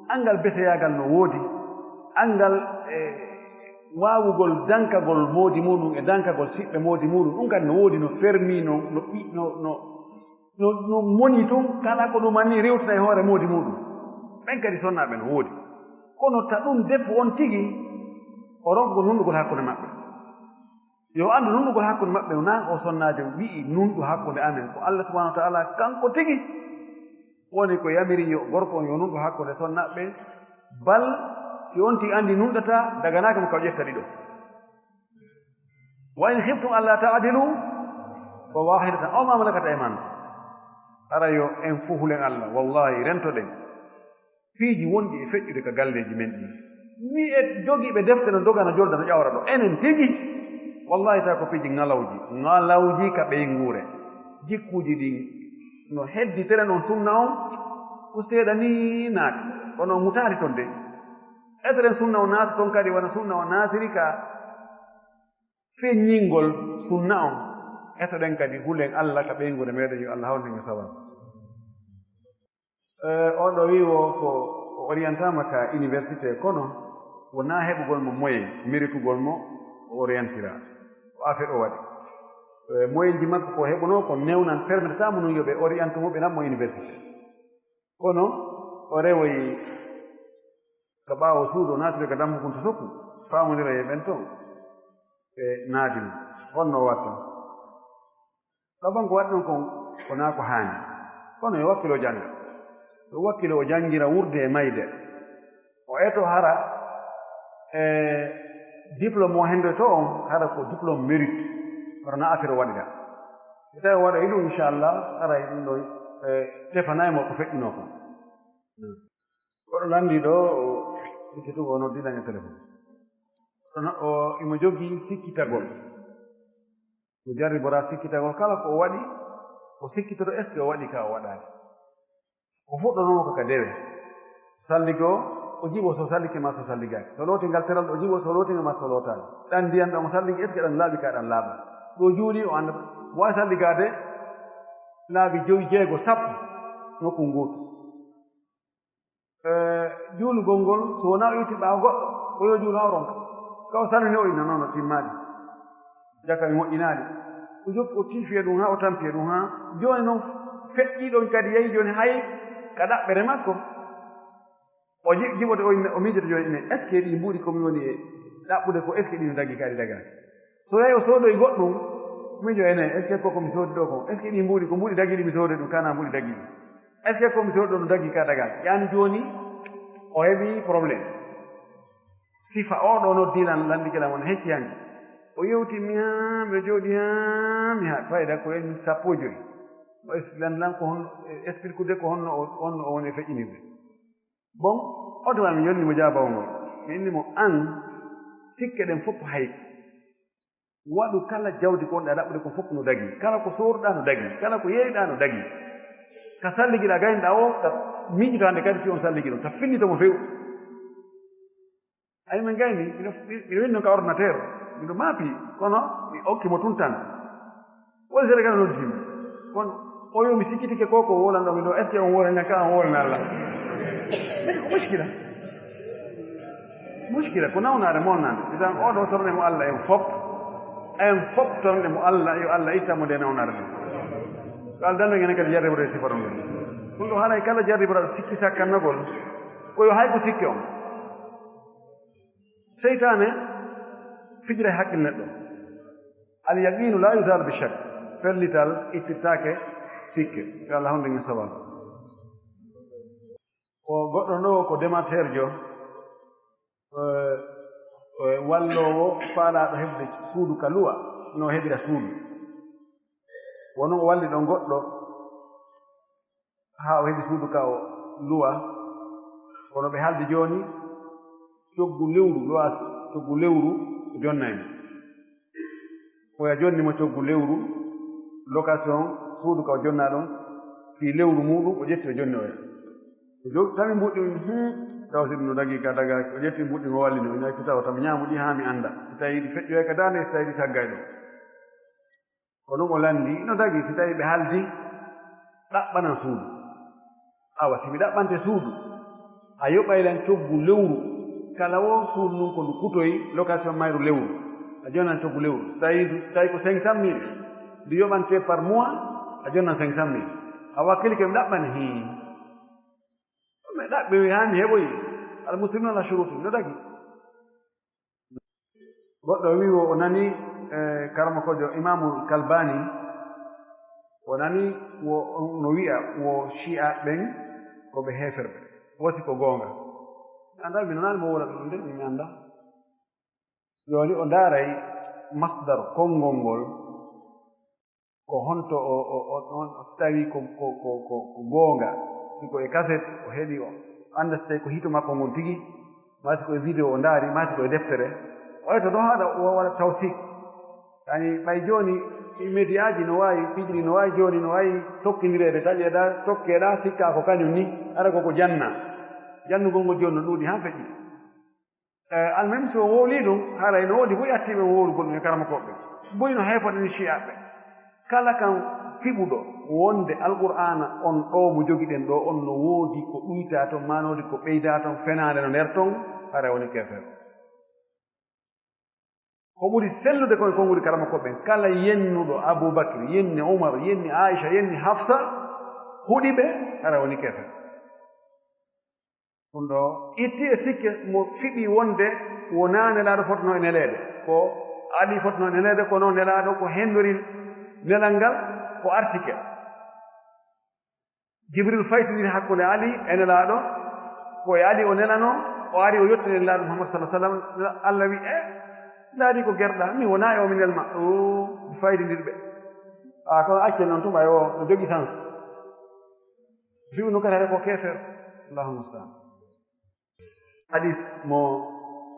anngal beseyaagal no woodi, anngal, e, waawugol dankagol moodi muuɗum e dankagol siɓɓe moodi muuɗum, ɗum kadi no woodi, no fermi, no, no ɓi-, no, no, no, no moni tun, kala ko ɗum anni rewtina e hoore moodi muuɗum. Ɓen kadi sonnaaɓe no woodi. Kono ta ɗum debbo on tigi, o ronkugol hunndugol hakkunde maɓɓe. Yo anndu nunɗugol hakkunde maɓɓe, wonaa o sonnaajo wi'i, "Nunɗu hakkunde amen." Ko Allah subhanahu wa ta'ala kanko tigi woni ko yamiri yo gorko on yo nunɗu hakkunde sonnaaɓe, bal si on tigi anndi nunɗataa, daganaaka mo ka o ƴetta ɗiɗo. "Wa in khiftum alla ta'dilu fa wahidatan aw ma malakat aymanukum." Hara yo en fof hulen Allah, wallahi rentoɗen. Piiji wonɗi e feƴƴude ka galleeji men ɗin. Mi e jogiiɓe defte no dogana jolda no ƴawra ɗo. Enen tigi, wallahi, tawi ko piiji ŋalawji, ŋalawji ka ɓeynguure. Jikkuuji ɗin no hedditere non sunna on, ko seeɗa ni naati. Kono mutaali ton de. Eteren sunna on naati ton kadi, wona sunna on naatiri ka feññingol sunna on. Etoɗen kadi, hulen Allah ka ɓeynguure meɗen, yo Allah hawnu en e sawab. Eh, oɗo wi'i wo ko o orientama ka université, kono wonaa heɓugol mo moyen, méritugol mo o orientira. Ko affaire o waɗi. Eh, moyen ji makko ko heɓunoo ko newnan, permetata mo nun yo ɓe oriente mo, ɓe nan mo université. Kono o rewoyi ka ɓaawo suudu, o naatiri ka dammugun to sokku, faamondira e ɓen ton. Ɓe naadi mo. Honno o watta? Ɗo banko waɗi ɗon kon, ko naa ko haani. Kono yo wakkilo jannga. Yo wakkilo o janngira wuurde e mayde. O eto hara, e, diplôme o henndoyto on, hara ko diplôme mérite. Kono na affaire o waɗira. So tawi o waɗa e ɗum, inchallah, hara e ɗum ɗo, e, tefanay mo ko feƴƴunoo kon. Koɗo lanndi ɗo, o sikkitugo o noddi lan e téléphone. Kono o, imo jogii sikkitagol. Ko jarribora sikkitagol kala ko o waɗi, o sikkitoto est-ce que o waɗi ka o waɗaani. Ko fuɗɗonoo ko ka dewe. Salligo, o jiɓo so sallike ma so salligaaki. So looti ngal teral, o jiɓo so looti ma so lootaani. Ɗan ndiyan ɗan o sallike, est-ce que ɗan laaɓi ka ɗan laaɓa? Ɗo juuli o annda, waawi salligaade laabi jowi, jeego, sappo, nokku ngootu. Eh, juulugol ngol, so wonaa o itti ɓaawo goɗɗo, ko yo juulu haa o ronka. Ka o salmini o inna noon o timmaali. Jaka mi moƴƴinaali. O jokki o tilfi e ɗum haa o tampi e ɗum haa. Jooni noon feƴƴii ɗoon kadi yehi jooni hay ka ɗaɓɓere makko. O ji-, jiɓoto o inna, o miijoto jooni ene, est-ce que ɗii mbuuɗi ko mi woni e ɗaɓɓude ko, est-ce que ɗii no dagii ka ɗi dagaaki? So yahi o soodoyi goɗɗum, miijo ene, est-ce que ko ko mi soodi ɗo ko, est-ce que ɗii mbuuɗi ko mbuuɗi dagiiɗi mi soodi ɗum, kana mbuuɗi dagiiɗi? Est-ce que ko mi soodi ɗo no dagii ka dagal? Ƴaani jooni o heɓi problème. Sifa o ɗo noddi lan, lanndike lan wona hecci hanki. O yewti mi haa, miɗo jooɗi haa, mi haa, fayda ko en sappo e joy. O explique lan ko honno, explique de ko honno o, honno o woni e feƴƴinirde. Bon, oto ma mi yonni mo jaabawol ngol. Mi inni mo, an, sikke ɗen fof hay. Waɗu kala jawdi ko wonɗaa ɗaɓɓude kon fof no dagii. Kala ko sooruɗaa no dagii. Kala ko yeeyɗaa no dagii. Ka salligiɗaa gaynoɗaa o, ka miijotaande kadi fii on salligi ɗon. Ka finnito mo few. Ay, min gayni, miɗo, miɗo winndo ka ordinateur, miɗo maapi, kono mi okki mo tun tan. Woni Senegal noddii mi. Kono o yo mi sikkitike ko, ko wowlan ɗo, miɗo, est-ce que on wowlani ka, on wowlani Allah? Ɗen ko muskila. Muskila, ko nawnaare mawnaande. Idan, oɗo torne mo Allah en fop. En fop torne mo Allah, yo Allah ittan mo nde nawnaare ɗen. Ko Allah dando en kadi jarriborde sifa ɗon ɗon. Ɗum ɗo haray kala jarriborde sikki sakkannagol, ko yo hay ko sikke on. Seytaane fijira e hakkille neɗɗo. Al yaqinu la yuzal bi shak. Pellital ittirtaake sikke. Yo Allah honde min sabal. Ko goɗɗo ɗo ko démarcheur jo, eh, eh, walloowo faalaaɗo heɓde suudu ka luwa, no heɓira suudu. Wono o walli ɗon goɗɗo haa o heɓi suudu ka o luwa. Kono ɓe haaldi jooni, coggu lewru, luwa coggu lewru o jonnay mo. Oya jonni mo coggu lewru, location suudu ka o jonnaa ɗon, fii lewru muuɗum o ƴetti o jonni oya. O jo-, tawi mbuɗi mum, hmm, taw si ɗum no dagii ka dagaaki, o ƴetti mbuɗi o walli no, o ñaaki taw, taw mi ñaamu ɗi haa mi annda. Si tawi ɗi feƴƴoyay ka daande, si tawi ɗi saggay ɗo. Ko ɗum o lanndi, no dagii, si tawi ɓe haaldi, ɗaɓɓanan suudu. Awa, si mi ɗaɓɓante suudu, a yoɓay lan coggu lewru. Kala wo suudu ndun ko ndu kutoyi, location mayru lewru. A jonnan coggu lewru. Si tawi, si tawi ko cinq cent mille, ndu yoɓante par mois, a jonnan cinq cent mille. A wakkili ke mi ɗaɓɓani, hii. Mi ɗaɓɓi haa mi heɓoyi. Al muslimu ala shuruti, no dagi. Goɗɗo wi'i wo o nani, eh, karamokoojo Imaamul Kalbani, o nani wo, no wi'a wo Shi'a ɓen ko ɓe heeferɓe. Wosi ko goonga. Mi anndaa, mi nanaani mo wowla ɗum de, mi anndaa. Jooni o ndaaray masdar konngol ngol. Ko honto o, o, o, on, so tawi ko, ko, ko, ko, ko goonga, si ko e kaset o heɓi o, annda so tawi ko hito makko ngon tigi, maa si ko e vidéo o ndaari, maa si ko e deftere. O etoto haɗa o waɗa tawsik. Yani ɓay jooni, i mediyaaji no waawi, piiji ɗi no waawi jooni, no waawi tokkindireede, taƴeeɗa, tokkeeɗa, sikkaa ko kañum ni, hara ko ko janna. Jannugol ngol jooni no ɗuuɗi haa feƴƴi. Eh, almuhim, si o wowlii ɗum, haray no woodi buy attiiɓe mo wowlugol ɗum e karamokooɓe. Buy no heefoɗen Shi'aaɓe. Kala kan fiɓuɗo wonde Alqur'aana on ɗoo mo jogiɗen ɗoo on no woodi ko ɗuytaa ton, maa no woodi ko ɓeydaa ton, fenaande no nder ton, haray woni keefeero. Ko ɓuri sellude kon e konguɗi karamokooɓe ɓen, kala yennuɗo Abubakri, yenni Umar, yenni Aisha, yenni Hafsa, huɗi ɓe, haray woni keefeero. Ɗum ɗo itti e sikke mo fiɓi wonde wonaa Nelaaɗo fotnoo e neleede, ko Ali fotnoo e neleede, kono Nelaaɗo ko henndori nelal ngal, ko artike. Jibril faytindiri hakkunde Ali e Nelaaɗo, ko e Ali o nelanoo, o ari o yettini Nelaaɗo Muhammad sallallahu alaihi wasallam, Allah wi, "E, ndaari ko gerɗa, mi wonaa e o mi nelma." O faytindir ɓe. A, kono accen noon tuma e o, no jogi sens. Mbi'u no kadi ko keefeero. Allahumma musta'an. Hadis mo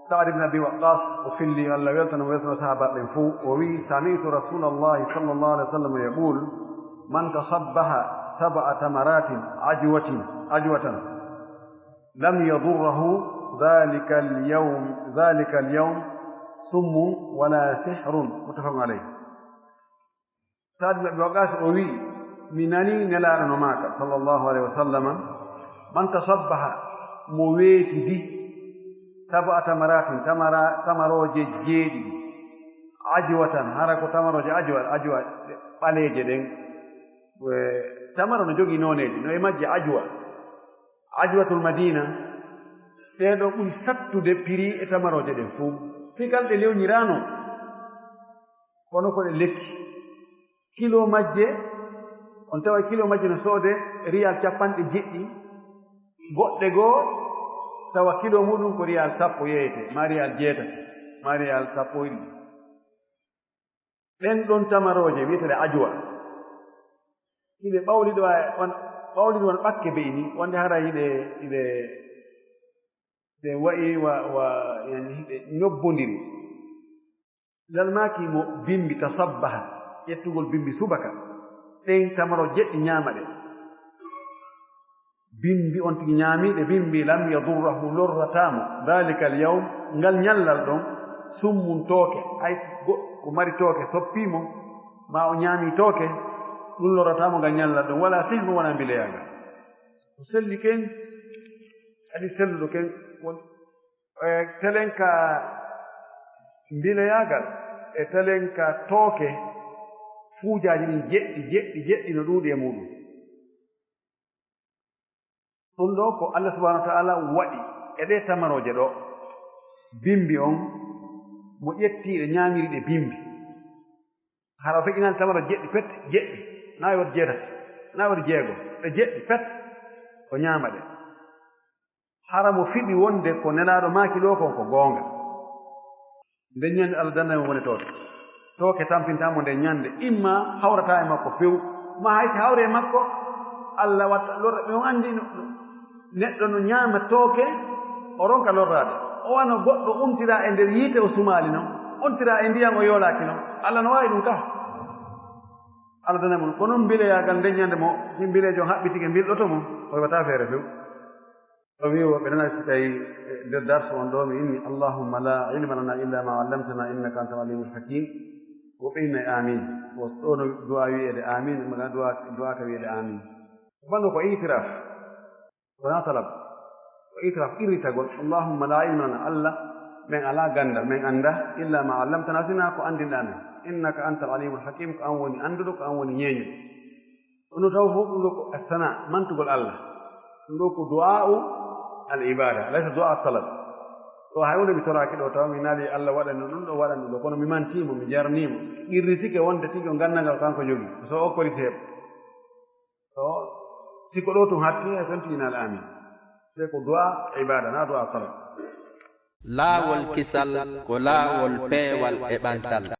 Sa'd ibn Abi Waqqas o filli, Allah weltano mo, weltano sahaaba ɓen fow. O wi, "Sami'tu Rasulallahi sallallahu alaihi wasallam yaqul, man tasabbaha sab'a tamaratin ajwatin, ajwatan, lam yadurruhu dhalika al-yawm, dhalika al-yawm summun wala sihrun." Muttafaqun alayh. Sa'd ibn Abi Waqqas o wi'i, mi nanii Nelaaɗo no maaka, sallallahu alaihi wa sallama, "Man tasabbaha, mo weetidi, sab'a tamaratin, tamara-, tamarooje jeeɗiɗi, ajwatan," hara ko tamarooje ajwa, ajwa ɓaleeje ɗen. E, tamaro no jogii nooneeji, no e majje ajwa. Ajwatul Madina, ɗee ɗoo ɓuri sattude prix e tamarooje ɗen fow. Fii kala ɗe lewñiraano, kono ko ɗe lekki. Kilo majje, on tawa kilo majje no soodee riyal capanɗe jeɗɗi, goɗɗe goo tawa kilo muuɗum ko riyal sappo yeeyetee, maa riyal jeetati, maa riyal sappo e ɗiɗi. Ɗen ɗon tamarooje wiyeteeɗe ajuwa, hiɗe ɓawliɗo wa-, wan-, ɓawliɗo won ɓakke be'i ni, wonde hara hiɗe, hiɗe, hiɗe wa'i wa, wa, yani hiɗe ñobbondiri. Lal maaki mo bimbi tasabbaha, ƴettugol bimbi subaka, ɗen tamaro jeɗɗi ñaama ɗe. Bimbi on tigi ñaamiiɗe, bimbi lam yadurrahu, lorrataa mo, dhalika al yawm, ngal ñallal ɗon, summun tooke, hay go-, ko mari tooke soppii mo, ma o ñaami tooke, ɗum lorrataa mo ngal ñallal ɗon, wala sihru wona mbileyaagal. Ko selli ken, kadi selluɗo ken, won, e telenka mbileyaagal, e telenka tooke, fuujaaji ɗin jeɗɗi, jeɗɗi, jeɗɗi no ɗuuɗi e muɗum. Ɗum ɗo ko Allah subhanahu wa ta'ala waɗi e ɗe tamarooje ɗo. Bimbi on, mo ƴetti ɗe ñaamiri ɗe bimbi. Hara o feƴƴinaani tamaro jeɗɗi pet, jeɗɗi, na waɗi jeetati, na waɗi jeego, ɗe jeɗɗi pet, o ñaama ɗe. Hara mo fiɗi wonde ko Nelaaɗo maaki ɗo kon ko goonga. Nden ñande Allah danday mo woni tooke. Tooke tampinta mo nden ñande, imma hawrata e makko few, ma hay si hawre e makko, Allah watta lorra. Ɓe on anndi no, no, neɗɗo no ñaama tooke, o ronka lorraade. O wano goɗɗo untira e nder yiite o sumaali non, untira e ndiyan o yoolaaki non. Allah no waawi ɗum ka. Allah danday mo. Ko non mbileyaagal nden ñande mo, si mbileejo on haɓɓitike mbilɗoto mo, o heɓataa feere few. O wi'i wo ɓe nana si tawi, eh, nder darsu on ɗo mi inni, "Allahumma la ilma lana illa ma allamtana innaka antal alimul hakim." Wo ɓe inna amin. Wo ɗo no du'a wi'ede amin, maga du'a, du'a ka wi'ede amin. Bano ko itiraf. Wona talab. Ko itiraf, qirritagol. "Allahumma la ilma lana", Allah, men ala gandal, men anda, "illa ma allamtana", sina ko andinɗa men. "Innaka antal alimul hakim", ko an woni anduɗo, ko an woni ñeeñuɗo. Ɗum ɗo taw fof ɗum ɗo ko sana, mantugol Allah. Ɗum ɗo ko du'a'u al ibada, laysa du'a talab. Ɗo hay wonde mi toraaki ɗo, taw mi naali Allah waɗan ɗum ɗo, waɗan ɗum ɗo, kono mi mantiimo, mi jarniimo. Qirritike wonde tigi o gandal ngal kanko jogi. So o okkori heɓa. So, si ko ɗo tun hatti, hay so on tigi naali amin. C'est ko du'a ibada, na du'a talab. Laawol kisal ko laawol peewal e ɓantal.